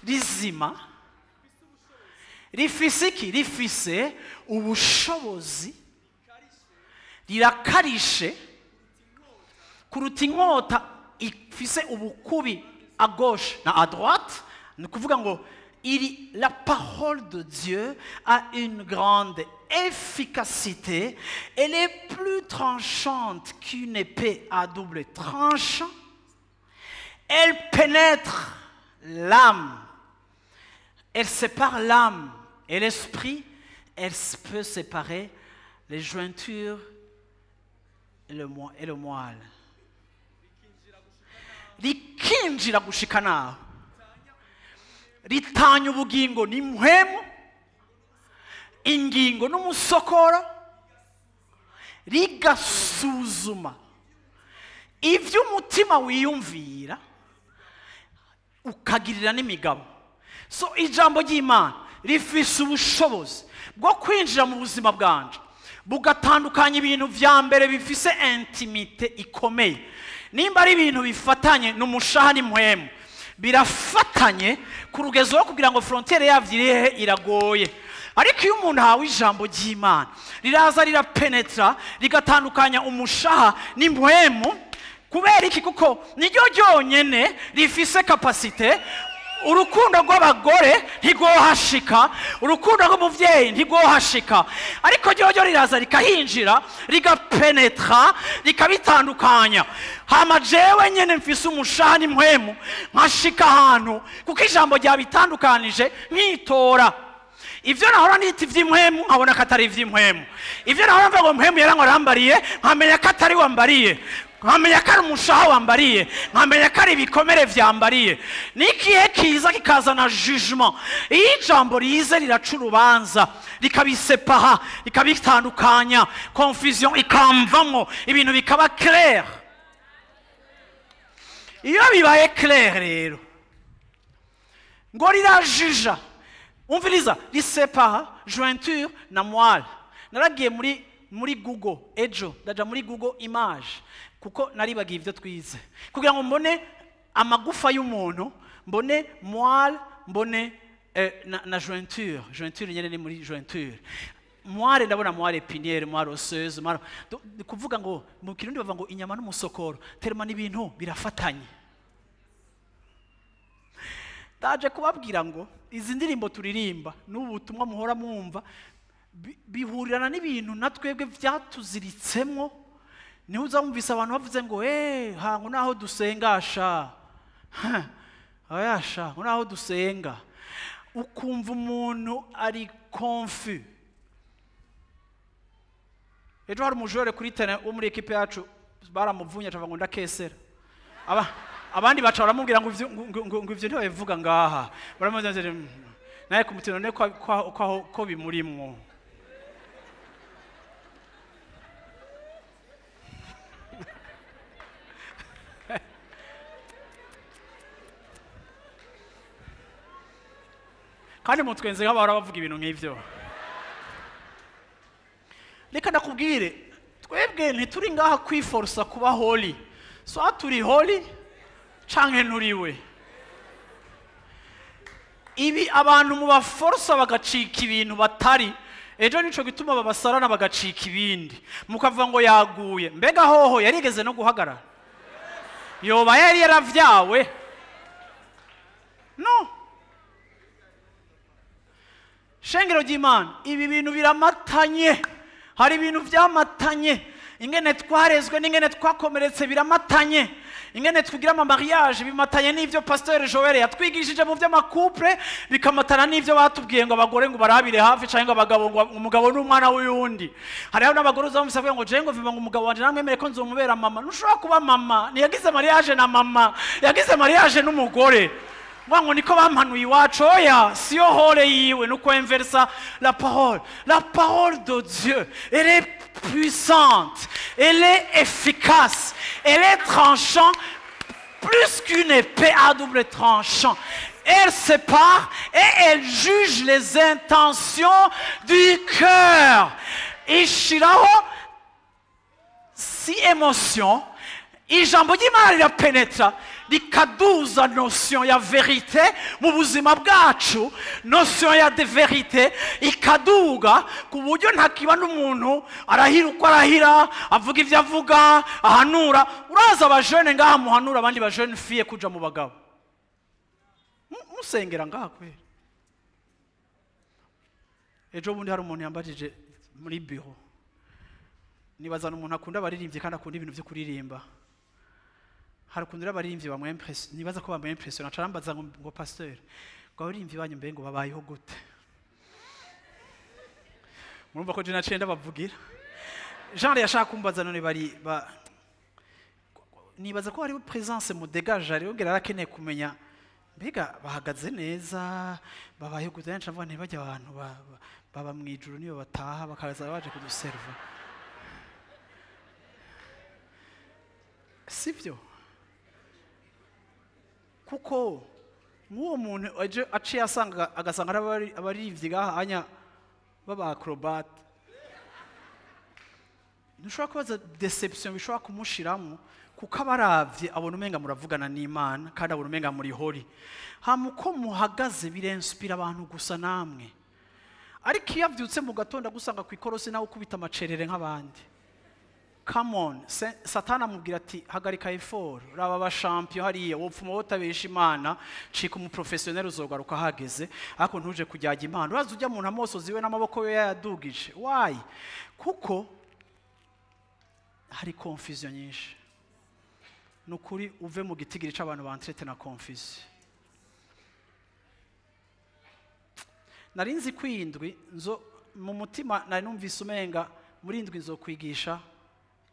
rizima, rifise iki? Rifise ubushobozi, rirakarishe kuruta inkota ifise ubukubi à gauche na à droite. Ni ukuvuga ngo iri, la parole de Dieu a une grande efficacité, elle est plus tranchante qu'une épée à double tranchant, elle pénètre l'âme, elle sépare l'âme et l'esprit, elle peut séparer les jointures et le moelle. Rikinjira gushika naho ritanya ubugingo n'impwemu, ingingo n'umusokoro, rigasuzuma ivyo umutima wiyumvira, ukagirira n'imigabo. So ijambo ry'Imana rifise ubushobozi bwo kwinjira mu buzima bwanje, bugatandukanya ibintu vya mbere bifise intimité ikomeye. Nimba ari ibintu bifatanye n'umushaha n'impwemu, birafatanye ku rugezo rwo kugira ngo frontière yavyo irihe iragoye. Ariko iyo umuntu ahawe ijambo ry'Imana, riraza rirapenetra, rigatandukanya umushaha n'impwemu. Kubera iki? Kuko niryo ryonyene rifise capacité. Urukundo rw'abagore ntigwohashika, urukundo rw'umuvyeyi ntigwohashika, ariko ryoryo riraza rikahinjira, rigapenetra, rikabitandukanya. Hama jewe nyene mfise umushaha n'impwemu, nkashika ahantu kuko ijambo ryabitandukanije, nkitora ivyo nahora nita ivy'impwemu, nkabona ko atari ivy'impwemu. Ivyo nahora mvuga ngo mpwemu yarangwa arambariye, nkamenya ko atari wambariye, nkamenya ko ari umushaha wambariye, nkamenya ko ari ibikomere vyambariye. N'ikihe kiza kikazana jugement. Iyo ijambo rize riraca urubanza, rikabisepaha, rikabitandukanya, confusion ikamvamwo, ibintu bikaba clair. Iyo bibaye clair rero, ngo rirajuja, umviriza, risepaha jointure na moelle. Naragiye muri Google ejo, ndaja muri Google image, kuko naribagiye ivyo twize, kugira ngo mbone amagufa y'umuntu, mbone moelle, mbone na jointure. Jointure nyene ni muri jointure. Moelle ndabona moelle épinière, moelle osseuse, moelle. Ni kuvuga ngo mu Kirundi bavuga ngo inyama n'umusokoro, terma n'ibintu birafatanye. Ndaje kubabwira ngo izi ndirimbo turirimba n'ubu butumwa muhora mwumva bihurirana n'ibintu na twebwe vyatuziritsemo. Niho uzamvise abantu bavuze ngo hango naho dusenga sha, oya sha, ngo naho dusenga, ukumva umuntu ari confus. Ejo hari umujore kuri terrain wo muri equipe yacu, baramuvunye acavuga ngo ndakesera. Abandi baca baramubwira ngo ivyo ntibabivuga ngaha. Baramubwira ngo naye ku mutima none ko bimurimwo. Kandi mutwenze nk'abahora bavuga ibintu nk'ivyo. Reka ndakubwire, twebwe ntituri ngaha kwiforsa kuba holy. So turi holy canke nturiwe. Ibi abantu mubaforsa bagacika ibintu batari, ejo nico gituma babasarana bagacika ibindi, mukavuga ngo yaguye. Mbega hoho yarigeze no guhagarara? Yoba yari yaravyawe? No. Shengero ry'Imana, ibi bintu biramatanye. Hari ibintu vyamatanye. Ingene twarezwe n'ingene twakomeretse biramatanye. Ingene tugira ama mariage bimatanye n'ivyo Pasteur Joel yatwigishije mu vy'amakouple, bikamatana n'ivyo batubwiye ngo abagore ngo barabire hafi canke ngo abagabo ngo umugabo n'umwana w'uyundi. Hariho n'abagore uzamusavuye ngo je ngo vima ngo umugabo wanje namwemere ko nzomubera mama. Ntushobora kuba mama, ntiyagize mariage na mama, yagize mariage n'umugore. Ngo niko bampanuye iwacu. Oya, siyo hore yiwe, nuko inversa la parole. La parole de Dieu, elle est puissante, elle est efficace, elle est tranchante, plus qu'une épée à double tranchant. Elle sépare et elle juge les intentions du cœur. Ishiraho si émotion, ijambo ry'Imana rirapenetra, rikaduza notion ya vérité mu buzima bwacu, notion ya de vérité ikaduga ku buryo ntakiba n'umuntu arahira uko arahira, avuga ivyo avuga, ahanura. Uraza abajene ngaha muhanura abandi ba jeune fille kuja mu bagabo, musengera ngaha kwera. Ejo bundi hari umuntu yambajije muri bureau, nibaza n'umuntu akunda abaririmbyi kandi akunda ibintu vyo kuririmba, hari ukuntu abaririmbyi bamwempress, nibaza ko bamwempressiona, acarambaza ngo pasteur, ngo abaririmbyi banyu mbe ngo babayeho gute? Murumva ko je naciye ndabavugira. Jean yashaka kumbaza none bari ba, nibaza ko hari présence mu dégage, ari yongera arakeneye kumenya mbega bahagaze neza, babayeho gute. Nca mvuga ntibajya abantu baba mu ijuru niyo bataha bakaza baje kuduserva, sivyo? Kuko nk'uwo muntu aje aciye asanga agasanga abarivyi ngaha anya baba acrobat, ntushobora kubaza deception bishobora kumushiramo, kuko abaravye abona umenga muravugana n'Imana kandi abona umenga muri hori. Hama uko muhagaze birenspira abantu gusa namwe. Ariko iyo avyutse mu gatondo agusanga ku ikorosi nawe ukubita amacerere nk'abandi, come on, Satana amubwira ati hagarika effort, raba aba champion hariya, wopfuma wotabesha Imana, cika umuprofessionnel uzogaruka hageze, ariko ntuje kujyaga Imana. Uraza ujya mu ntamoso ziwe n'amaboko ye yayadugije. Why? Kuko hari confusion nyinshi. Nukuri uve mu gitigiri c'abantu bantrete na confusion. Nari nzi kwindwi nzo mu mutima nari numvise umenga muri indwi nzo kwigisha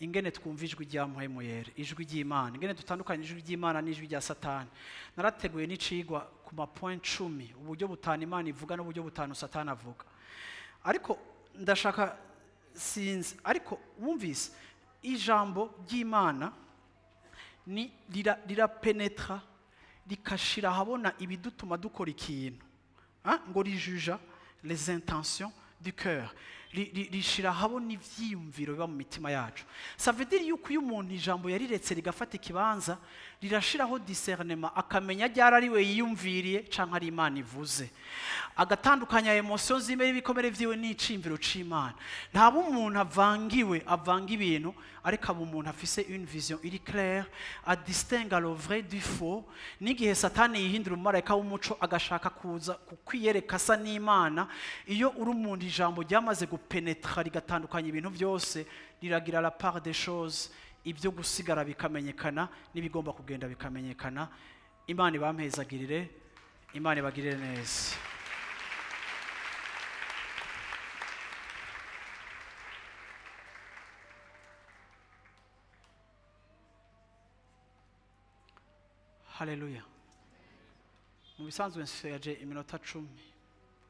ingene twumva ijwi rya Mpwemu Yera, ijwi ry'Imana, ingene dutandukanye ijwi ry'Imana n'ijwi rya Satani. Narateguye n'icigwa ku ma point 10, uburyo butanu Imana ivuga n'uburyo butanu Satani avuga. Ariko ndashaka sinzi, ariko wumvise ijambo ry'Imana ni rirapenetra rikashira habona ibidutuma dukora ikintu, ngo rijuja les intentions du cœur, rishira habona ivyiyumviro biba mu mitima yacu. Ça veut dire yuko iyo umuntu ijambo yariretse rigafata ikibanza, rirashiraho discernement, akamenya ryari ari we yiyumviriye canke ari Imana ivuze, agatandukanya emotions zime y'ibikomere vyiwe n'iciyumviro c'Imana. Ntaba umuntu avangiwe avanga ibintu, ariko aba umuntu afise une vision iri claire, adistingue le vrai du faux. N'igihe Satani yihindura umumarayika w'umuco agashaka kuza kukwiyereka asa n'Imana, iyo uri umuntu ijambo ryamaze gupenetra rigatandukanya ibintu byose, riragira la part des choses, ibyo gusigara bikamenyekana n'ibigomba kugenda bikamenyekana. Imana ibampezagirire, Imana ibagirire neza. Haleluya. Mu bisanzwe nsigaje iminota 10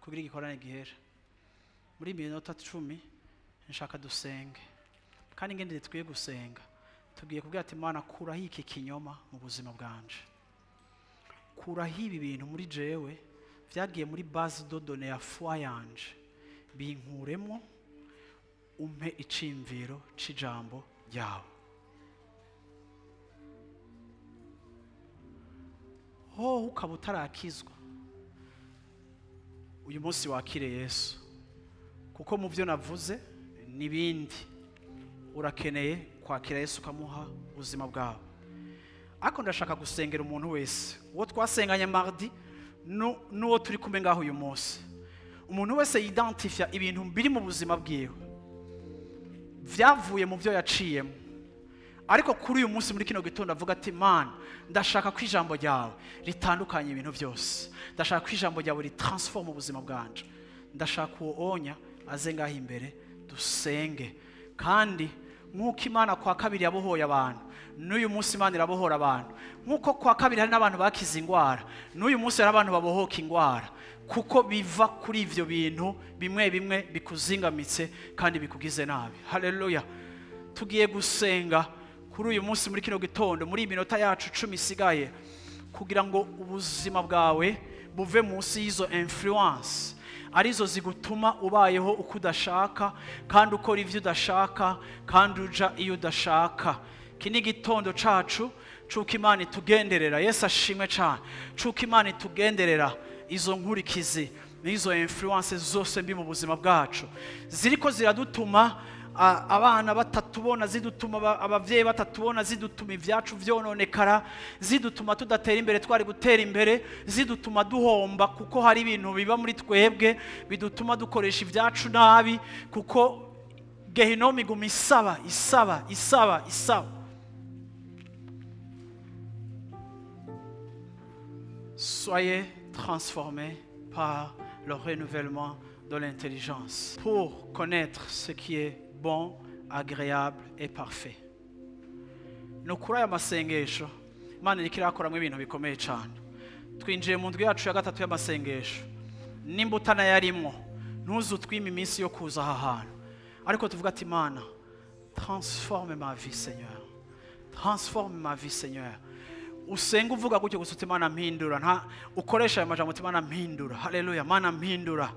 kugira igikorane gihera. Muri iminota 10 nshaka dusenge, kandi ngende twiye gusenga. Tugiye kubwira ati Imana, kuraho iki kinyoma mu buzima bwanje, kuraho ibi bintu muri jewe vyagiye muri base de données ya foi yanje, binkuremo Umpe iciyumviro c'ijambo ryawe. Ho ukaba utarakizwa, uyu munsi wakire Yesu, kuko mu byo navuze n'ibindi urakeneye kwakira Yesu ukamuha ubuzima bwawe. Ariko ndashaka gusengera umuntu wese, uwo twasenganye mardi n'uwo turi kumwe ngaho uyu munsi. Umuntu wese yidentifia ibintu biri mu buzima bwiwe vyavuye mu byo yaciyemo, ariko kuri uyu munsi muri kino gitondo avuga ati Mana, ndashaka ko ijambo ryawe ritandukanye ibintu byose, ndashaka ko ijambo ryawe ritransforme ubuzima bwanje. Ndashaka uwo onya aze ngaho imbere dusenge. Kandi nk'uko Imana kwa kabiri yabohoye abantu, n'uyu munsi Imana irabohora abantu. Nk'uko kwa kabiri hari n'abantu bakize ingwara, n'uyu munsi hari abantu babohoka ingwara, kuko biva kuri ivyo bintu bimwe bimwe bikuzingamitse kandi bikugize nabi. Haleluya. Tugiye gusenga kuri uyu munsi muri kino gitondo, muri iyi minota yacu 10 isigaye, kugira ngo ubuzima bwawe buve munsi y'izo influence arizo zigutuma ubayeho uko udashaka, kandi ukora ivyo udashaka, kandi uja iyo udashaka. Iki ni igitondo cacu c'uko Imana itugenderera. Yesu ashimwe cane. C'uko Imana itugenderera izo nkurikizi n'izo influence zose mbi mu buzima bwacu ziriko ziradutuma abana batatubona, zidutuma abavyeyi batatubona, zidutuma ivyacu vyononekara, zidutuma tudatera imbere twari gutera imbere, zidutuma duhomba kuko hari ibintu biba muri twebwe bidutuma dukoresha ivyacu nabi, kuko gehinomu iguma isaba isaba isaba isaba. Soyez transformés par le renouvellement de l'intelligence pour connaître ce qui est bon, agréable et parfait. No kuri aya masengesho Imana iriko irakoramwo ibintu bikomeye cyane. Twinjiye mu ndwi yacu ya gatatu y'amasengesho. Nimba utanayarimwo, ntuzutwime iminsi yo kuza aha hantu, ariko tuvuga ati Imana, transforme ma vie Seigneur, transforme ma vie Seigneur. Usenga uvuga gutyo gusa uti Mana mpindura, nta ukoresha ayo majambo uti Mana mpindura. Haleluya. Mana mpindura,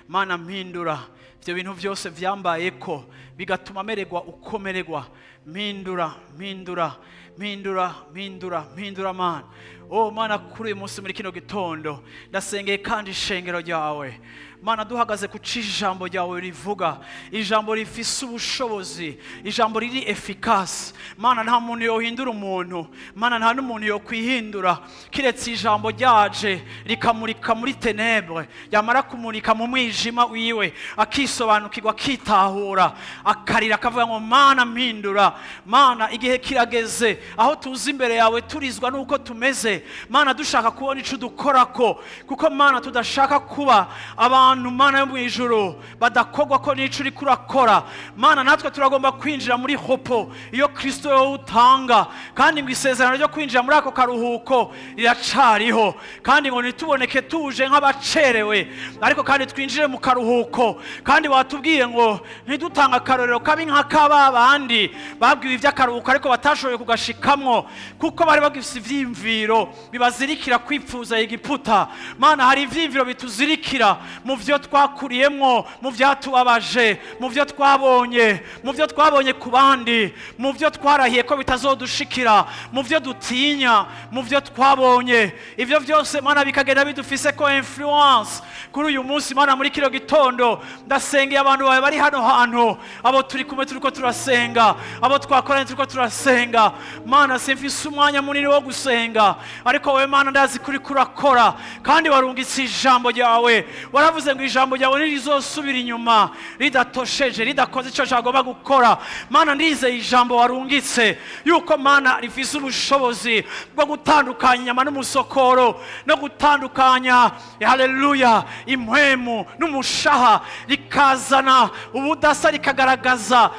Mana mpindura. Ivyo bintu vyose vyambayeko bigatuma mererwa uko mererwa. Mpindura, mpindura, mpindura, mpindura, mpindura Mana. Oh Mana, kuri uyu munsi muri kino gitondo ndasengeye kandi ishengero ryawe Mana, duhagaze ku ijambo ryawe rivuga, ijambo rifise ubushobozi, ijambo riri efficace. Mana, nta muntu yohindura umuntu, Mana nta n'umuntu yokwihindura kiretse ijambo ryaje rikamurika muri tenebre, yamara kumurika mu mwijima wiwe akisobanukirwa, akitahura, akarira akavuga ngo Mana mpindura. Mana, igihe kirageze aho tuza imbere yawe turizwa nuko tumeze Mana, dushaka kubona ico dukorako, kuko Mana tudashaka kuba abantu Mana yo mwijuru badakogwa ko nico uri kurakora. Mana, natwe turagomba kwinjira muri hopo iyo Kristo yo utanga, kandi ngo isezerano ryo kwinjira muri ako karuhuko riracariho, kandi ngo nituboneke tuje nk'abacerewe, ariko kandi twinjire mu karuhuko. Kandi watubwiye ngo ntidutanga akarorero kabi nka kababandi babwiwe ivy'akaruhuko ariko batashoboye kugashikamwo kuko bari bagifise ivyiyumviro bibazirikira kwipfuza Egiputa. Mana, hari ivyiyumviro bituzirikira mu vyo twakuriyemwo, mu vyatubabaje, mu vyo twabonye, mu vyo twabonye ku bandi, mu vyo twarahiye ko bitazodushikira, mu vyo dutinya, mu vyo twabonye. Ivyo vyose Mana bikagenda bidufise ko influence kuri uyu munsi. Mana, muri kino gitondo ndasengeye abantu bawe bari hano hantu, abo turi kumwe turiko turasenga, abo twakoranye turiko turasenga. Mana, simfise umwanya munini wo gusenga, ariko wewe Mana ndazi kuri kurakora, kandi warungitse ijambo ryawe. Waravuze ngo ijambo ryawe ntirizosubira inyuma ridatosheje, ridakoze ico cyagomba gukora. Mana, ndizeye ijambo warungitse yuko Mana rifise ubushobozi bwo gutandukanya inyama n'umusokoro, no gutandukanya, haleluya, impwemu n'umushaha, rikazana ubudasa, rikagaragaza,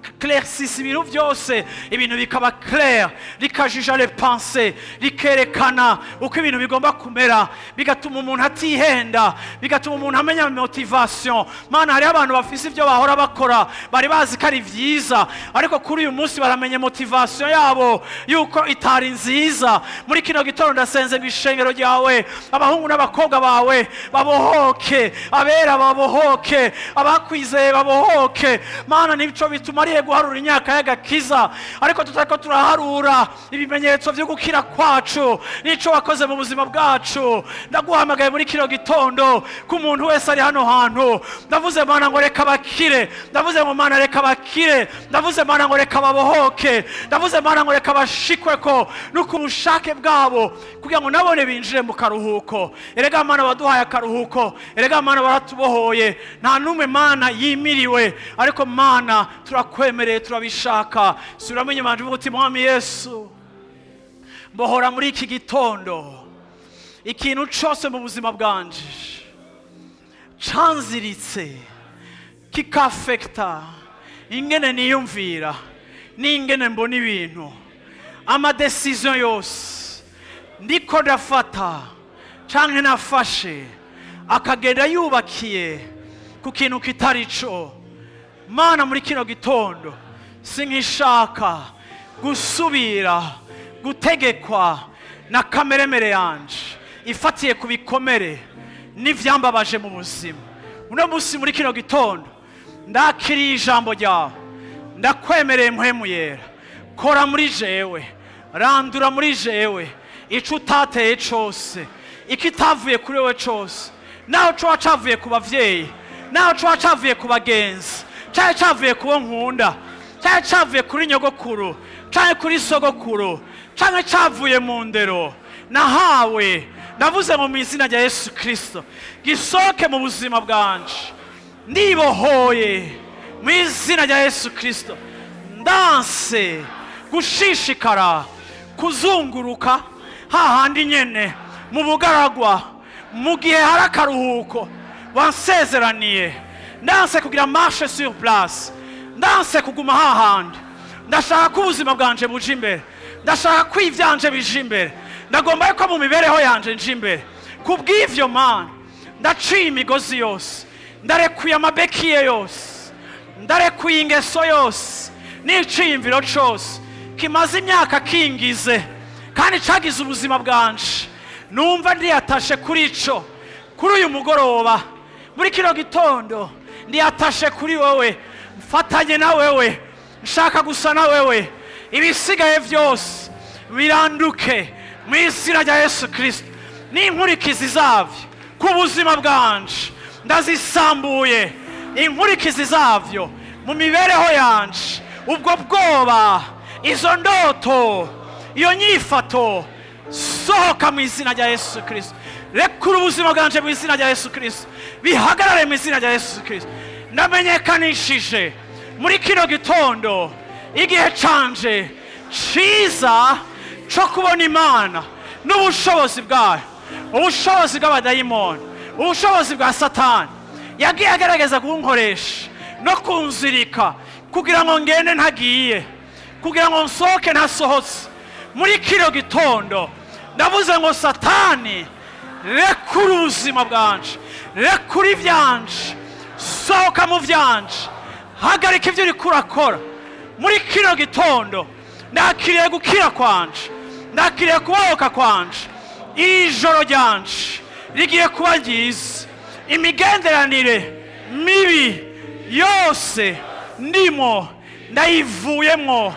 rikaclaircisa ibintu byose, ibintu bikaba clair, rikajija les pensées, rikerekana uko ibintu bigomba kumera, bigatuma umuntu atihenda, bigatuma umuntu amenya motivation. Mana, hariho abantu bafise ibyo bahora bakora bari bazi ko ari vyiza, ariko kuri uyu munsi baramenye motivation yabo yuko itari nziza. Muri kino gitondo ndasenze mu ishengero ryawe, abahungu n'abakobwa bawe babohoke, abera babohoke, abakwizeye babohoke. Mana, nico bitumariye guharura imyaka y'agakiza, ariko tutariko turaharura ibimenyetso vyo gukira kwacu nico wakoze mu buzima bwacu. Ndaguhamagaye muri kino gitondo ko umuntu wese ari hano hantu, ndavuze Mana ngo reka bakire, ndavuze ngo Mana reka bakire, ndavuze Mana ngo reka babohoke, ndavuze Mana ngo reka bashikweko no ku bushake bwabo, kugira ngo nabone binjire mu karuhuko. Erega Mana waduhaye akaruhuko, erega Mana waratubohoye, nta n'umwe Mana yimiriwe, ariko Mana turakwemereye, turabishaka. Subiramo inyuma uvuga uti: Mwami Yesu, mbohora muri iki gitondo ikintu cose mu buzima bwanje canziritse, kikafekta ingene niyumvira n'ingene mbona ibintu, ama décisions yose ndiko ndafata canke nafashe akagenda yubakiye ku kintu kitari co. Mana, muri kino gitondo sinkishaka gusubira gutegekwa na kameremere yanje ifatiye ku bikomere n'ivyambabaje mu buzima. Uno munsi, muri kino gitondo, ndakiriye ijambo ryawe. Ndakwemereye, Mpwemu Yera, kora muri jewe, randura muri jewe ico utateye cose, ikitavuye kuri wewe cose, naho coba cavuye ku bavyeyi, naho coba cavuye ku bagenzi, cari cavuye kubo nkunda, cari cavuye kuri nyogokuru canke kuri sogokuru, canke cavuye mu ndero nahawe, ndavuze mu izina rya Yesu Kristo, gisohoke mu buzima bwanje. Ndibohoye mu izina rya Yesu Kristo. Ndanse gushishikara kuzunguruka hahandi nyene mu bugaragwa mu gihe hari akaruhuko wansezeraniye. Ndanse kugira marche sur place, ndanse kuguma hahandi. Ndashaka ko ubuzima bwanje buja imbere, ndashaka ko ivyanje bija imbere, ndagomba yuko mu mibereho yanje nja imbere. Kubw'ivyo, Mana, ndaciye imigozi yose, ndarekuye ama béquilles yose, ndarekuye ingeso yose n'iciyumviro cose kimaze imyaka kingize kandi cagize ubuzima bwanje. Numva ndiyatashe kuri ico. Kuri uyu mugoroba, muri kino gitondo, ndiyatashe kuri wowe, mfatanye na wewe, nshaka gusa na wewe. Ibisigaye byose biranduke mu izina rya Yesu Kirisito, n'inkurikizi zabyo ku buzima bwanje ndazisambuye, inkurikizi zabyo mu mibereho yanje, ubwo bwoba, izo ndoto, iyo nyifato, sohoka mu izina rya Yesu Kirisito. Rekura ubuzima bwanje mu izina rya Yesu Kirisito, bihagarare mu izina rya Yesu Kirisito. Ndamenyekanishije muri kino gitondo igihe canje ciza co kubona Imana n'ubushobozi bwayo. Ubushobozi bw'abadayimoni, ubushobozi bwa Satani yagiye agerageza kunkoresha no kunzirika kugira ngo ngende ntagiye, kugira ngo nsohoke ntasohotse, muri kino gitondo ndavuze ngo: Satani, rekura ubuzima bwanje, rekura ivyanje, sohoka mu vyanje, hagarika ibyo uriko urakora. Muri kino gitondo ndakiriye gukira kwanje, ndakiriye kubohoka kwanje. Iri joro ryanje rigiye kuba ryiza. Imigenderanire mibi yose ndimo ndayivuyemwo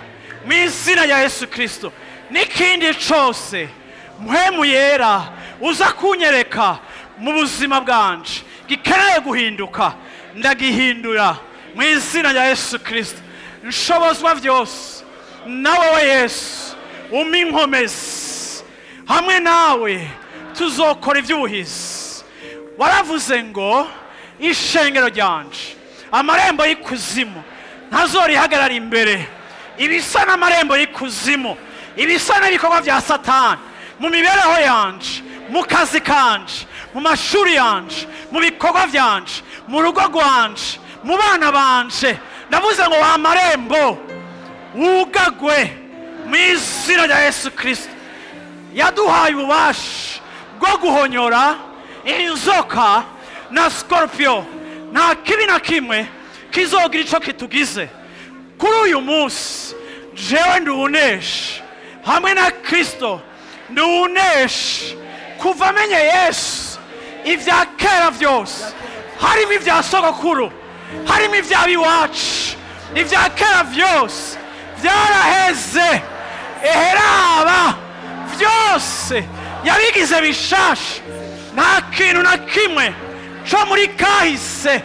mu izina rya Yesu Kirisito. N'ikindi cose Mpwemu Yera uza kunyereka mu buzima bwanje gikeneye guhinduka, ndagihindura mu izina rya Yesu Kirisito. Nshobozwa byose nawe we Yesu, umpa inkomezi, hamwe nawe tuzokora iby'ubuhizi. Waravuze ngo ishengero ryanje amarembo y'ikuzimu ntazorihagarara imbere. Ibisa n'amarembo y'ikuzimu, ibisa n'ibikorwa bya Satani mu mibereho yanje, mu kazi kanje, mu mashuri yanje, mu bikorwa byanje, mu rugo rwanje, mu bana banje. Ndavuze ngo wa marembo wugagwe mu izina rya Yesu Kristo. Yaduhaye ububasha bwo guhonyora inzoka na scorpio, nta kibi na kimwe kizogira ico kitugize. Kuri uyu munsi jewe nduwunesha hamwe na Kristo, nduwunesha kuva amenye Yesu. Ibya kera byose, harimo ibya sogokuru, harimo iby'abiwacu, ibya kera byose byaraheze. Eheraba byose yabigize bishasha. Nta kintu na kimwe cyo muri kahise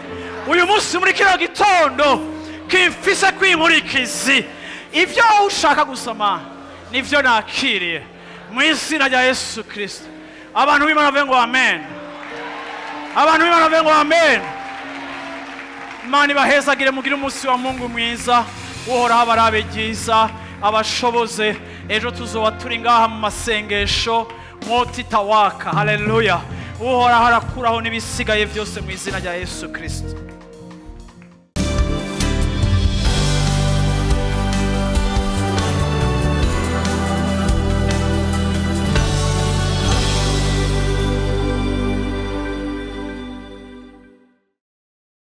uyu munsi muri kino gitondo kimfise kwinkurikizi. Ibyo ushaka gusoma nivyo nakiriye mu izina rya Yesu Kristo. Abantu b'Imana bavuge ngo amen. Abantu b'Imana bavuge ngo amen. Imana ibahezagire, mugire umunsi wa Mungu mwiza. Uhoraho abarabe ryiza, abashoboze. Ejo tuzoba turi ngaha mu masengesho, motitawaka. Haleluya. Uhoraho arakuraho n'ibisigaye byose mu izina rya Yesu Kristo.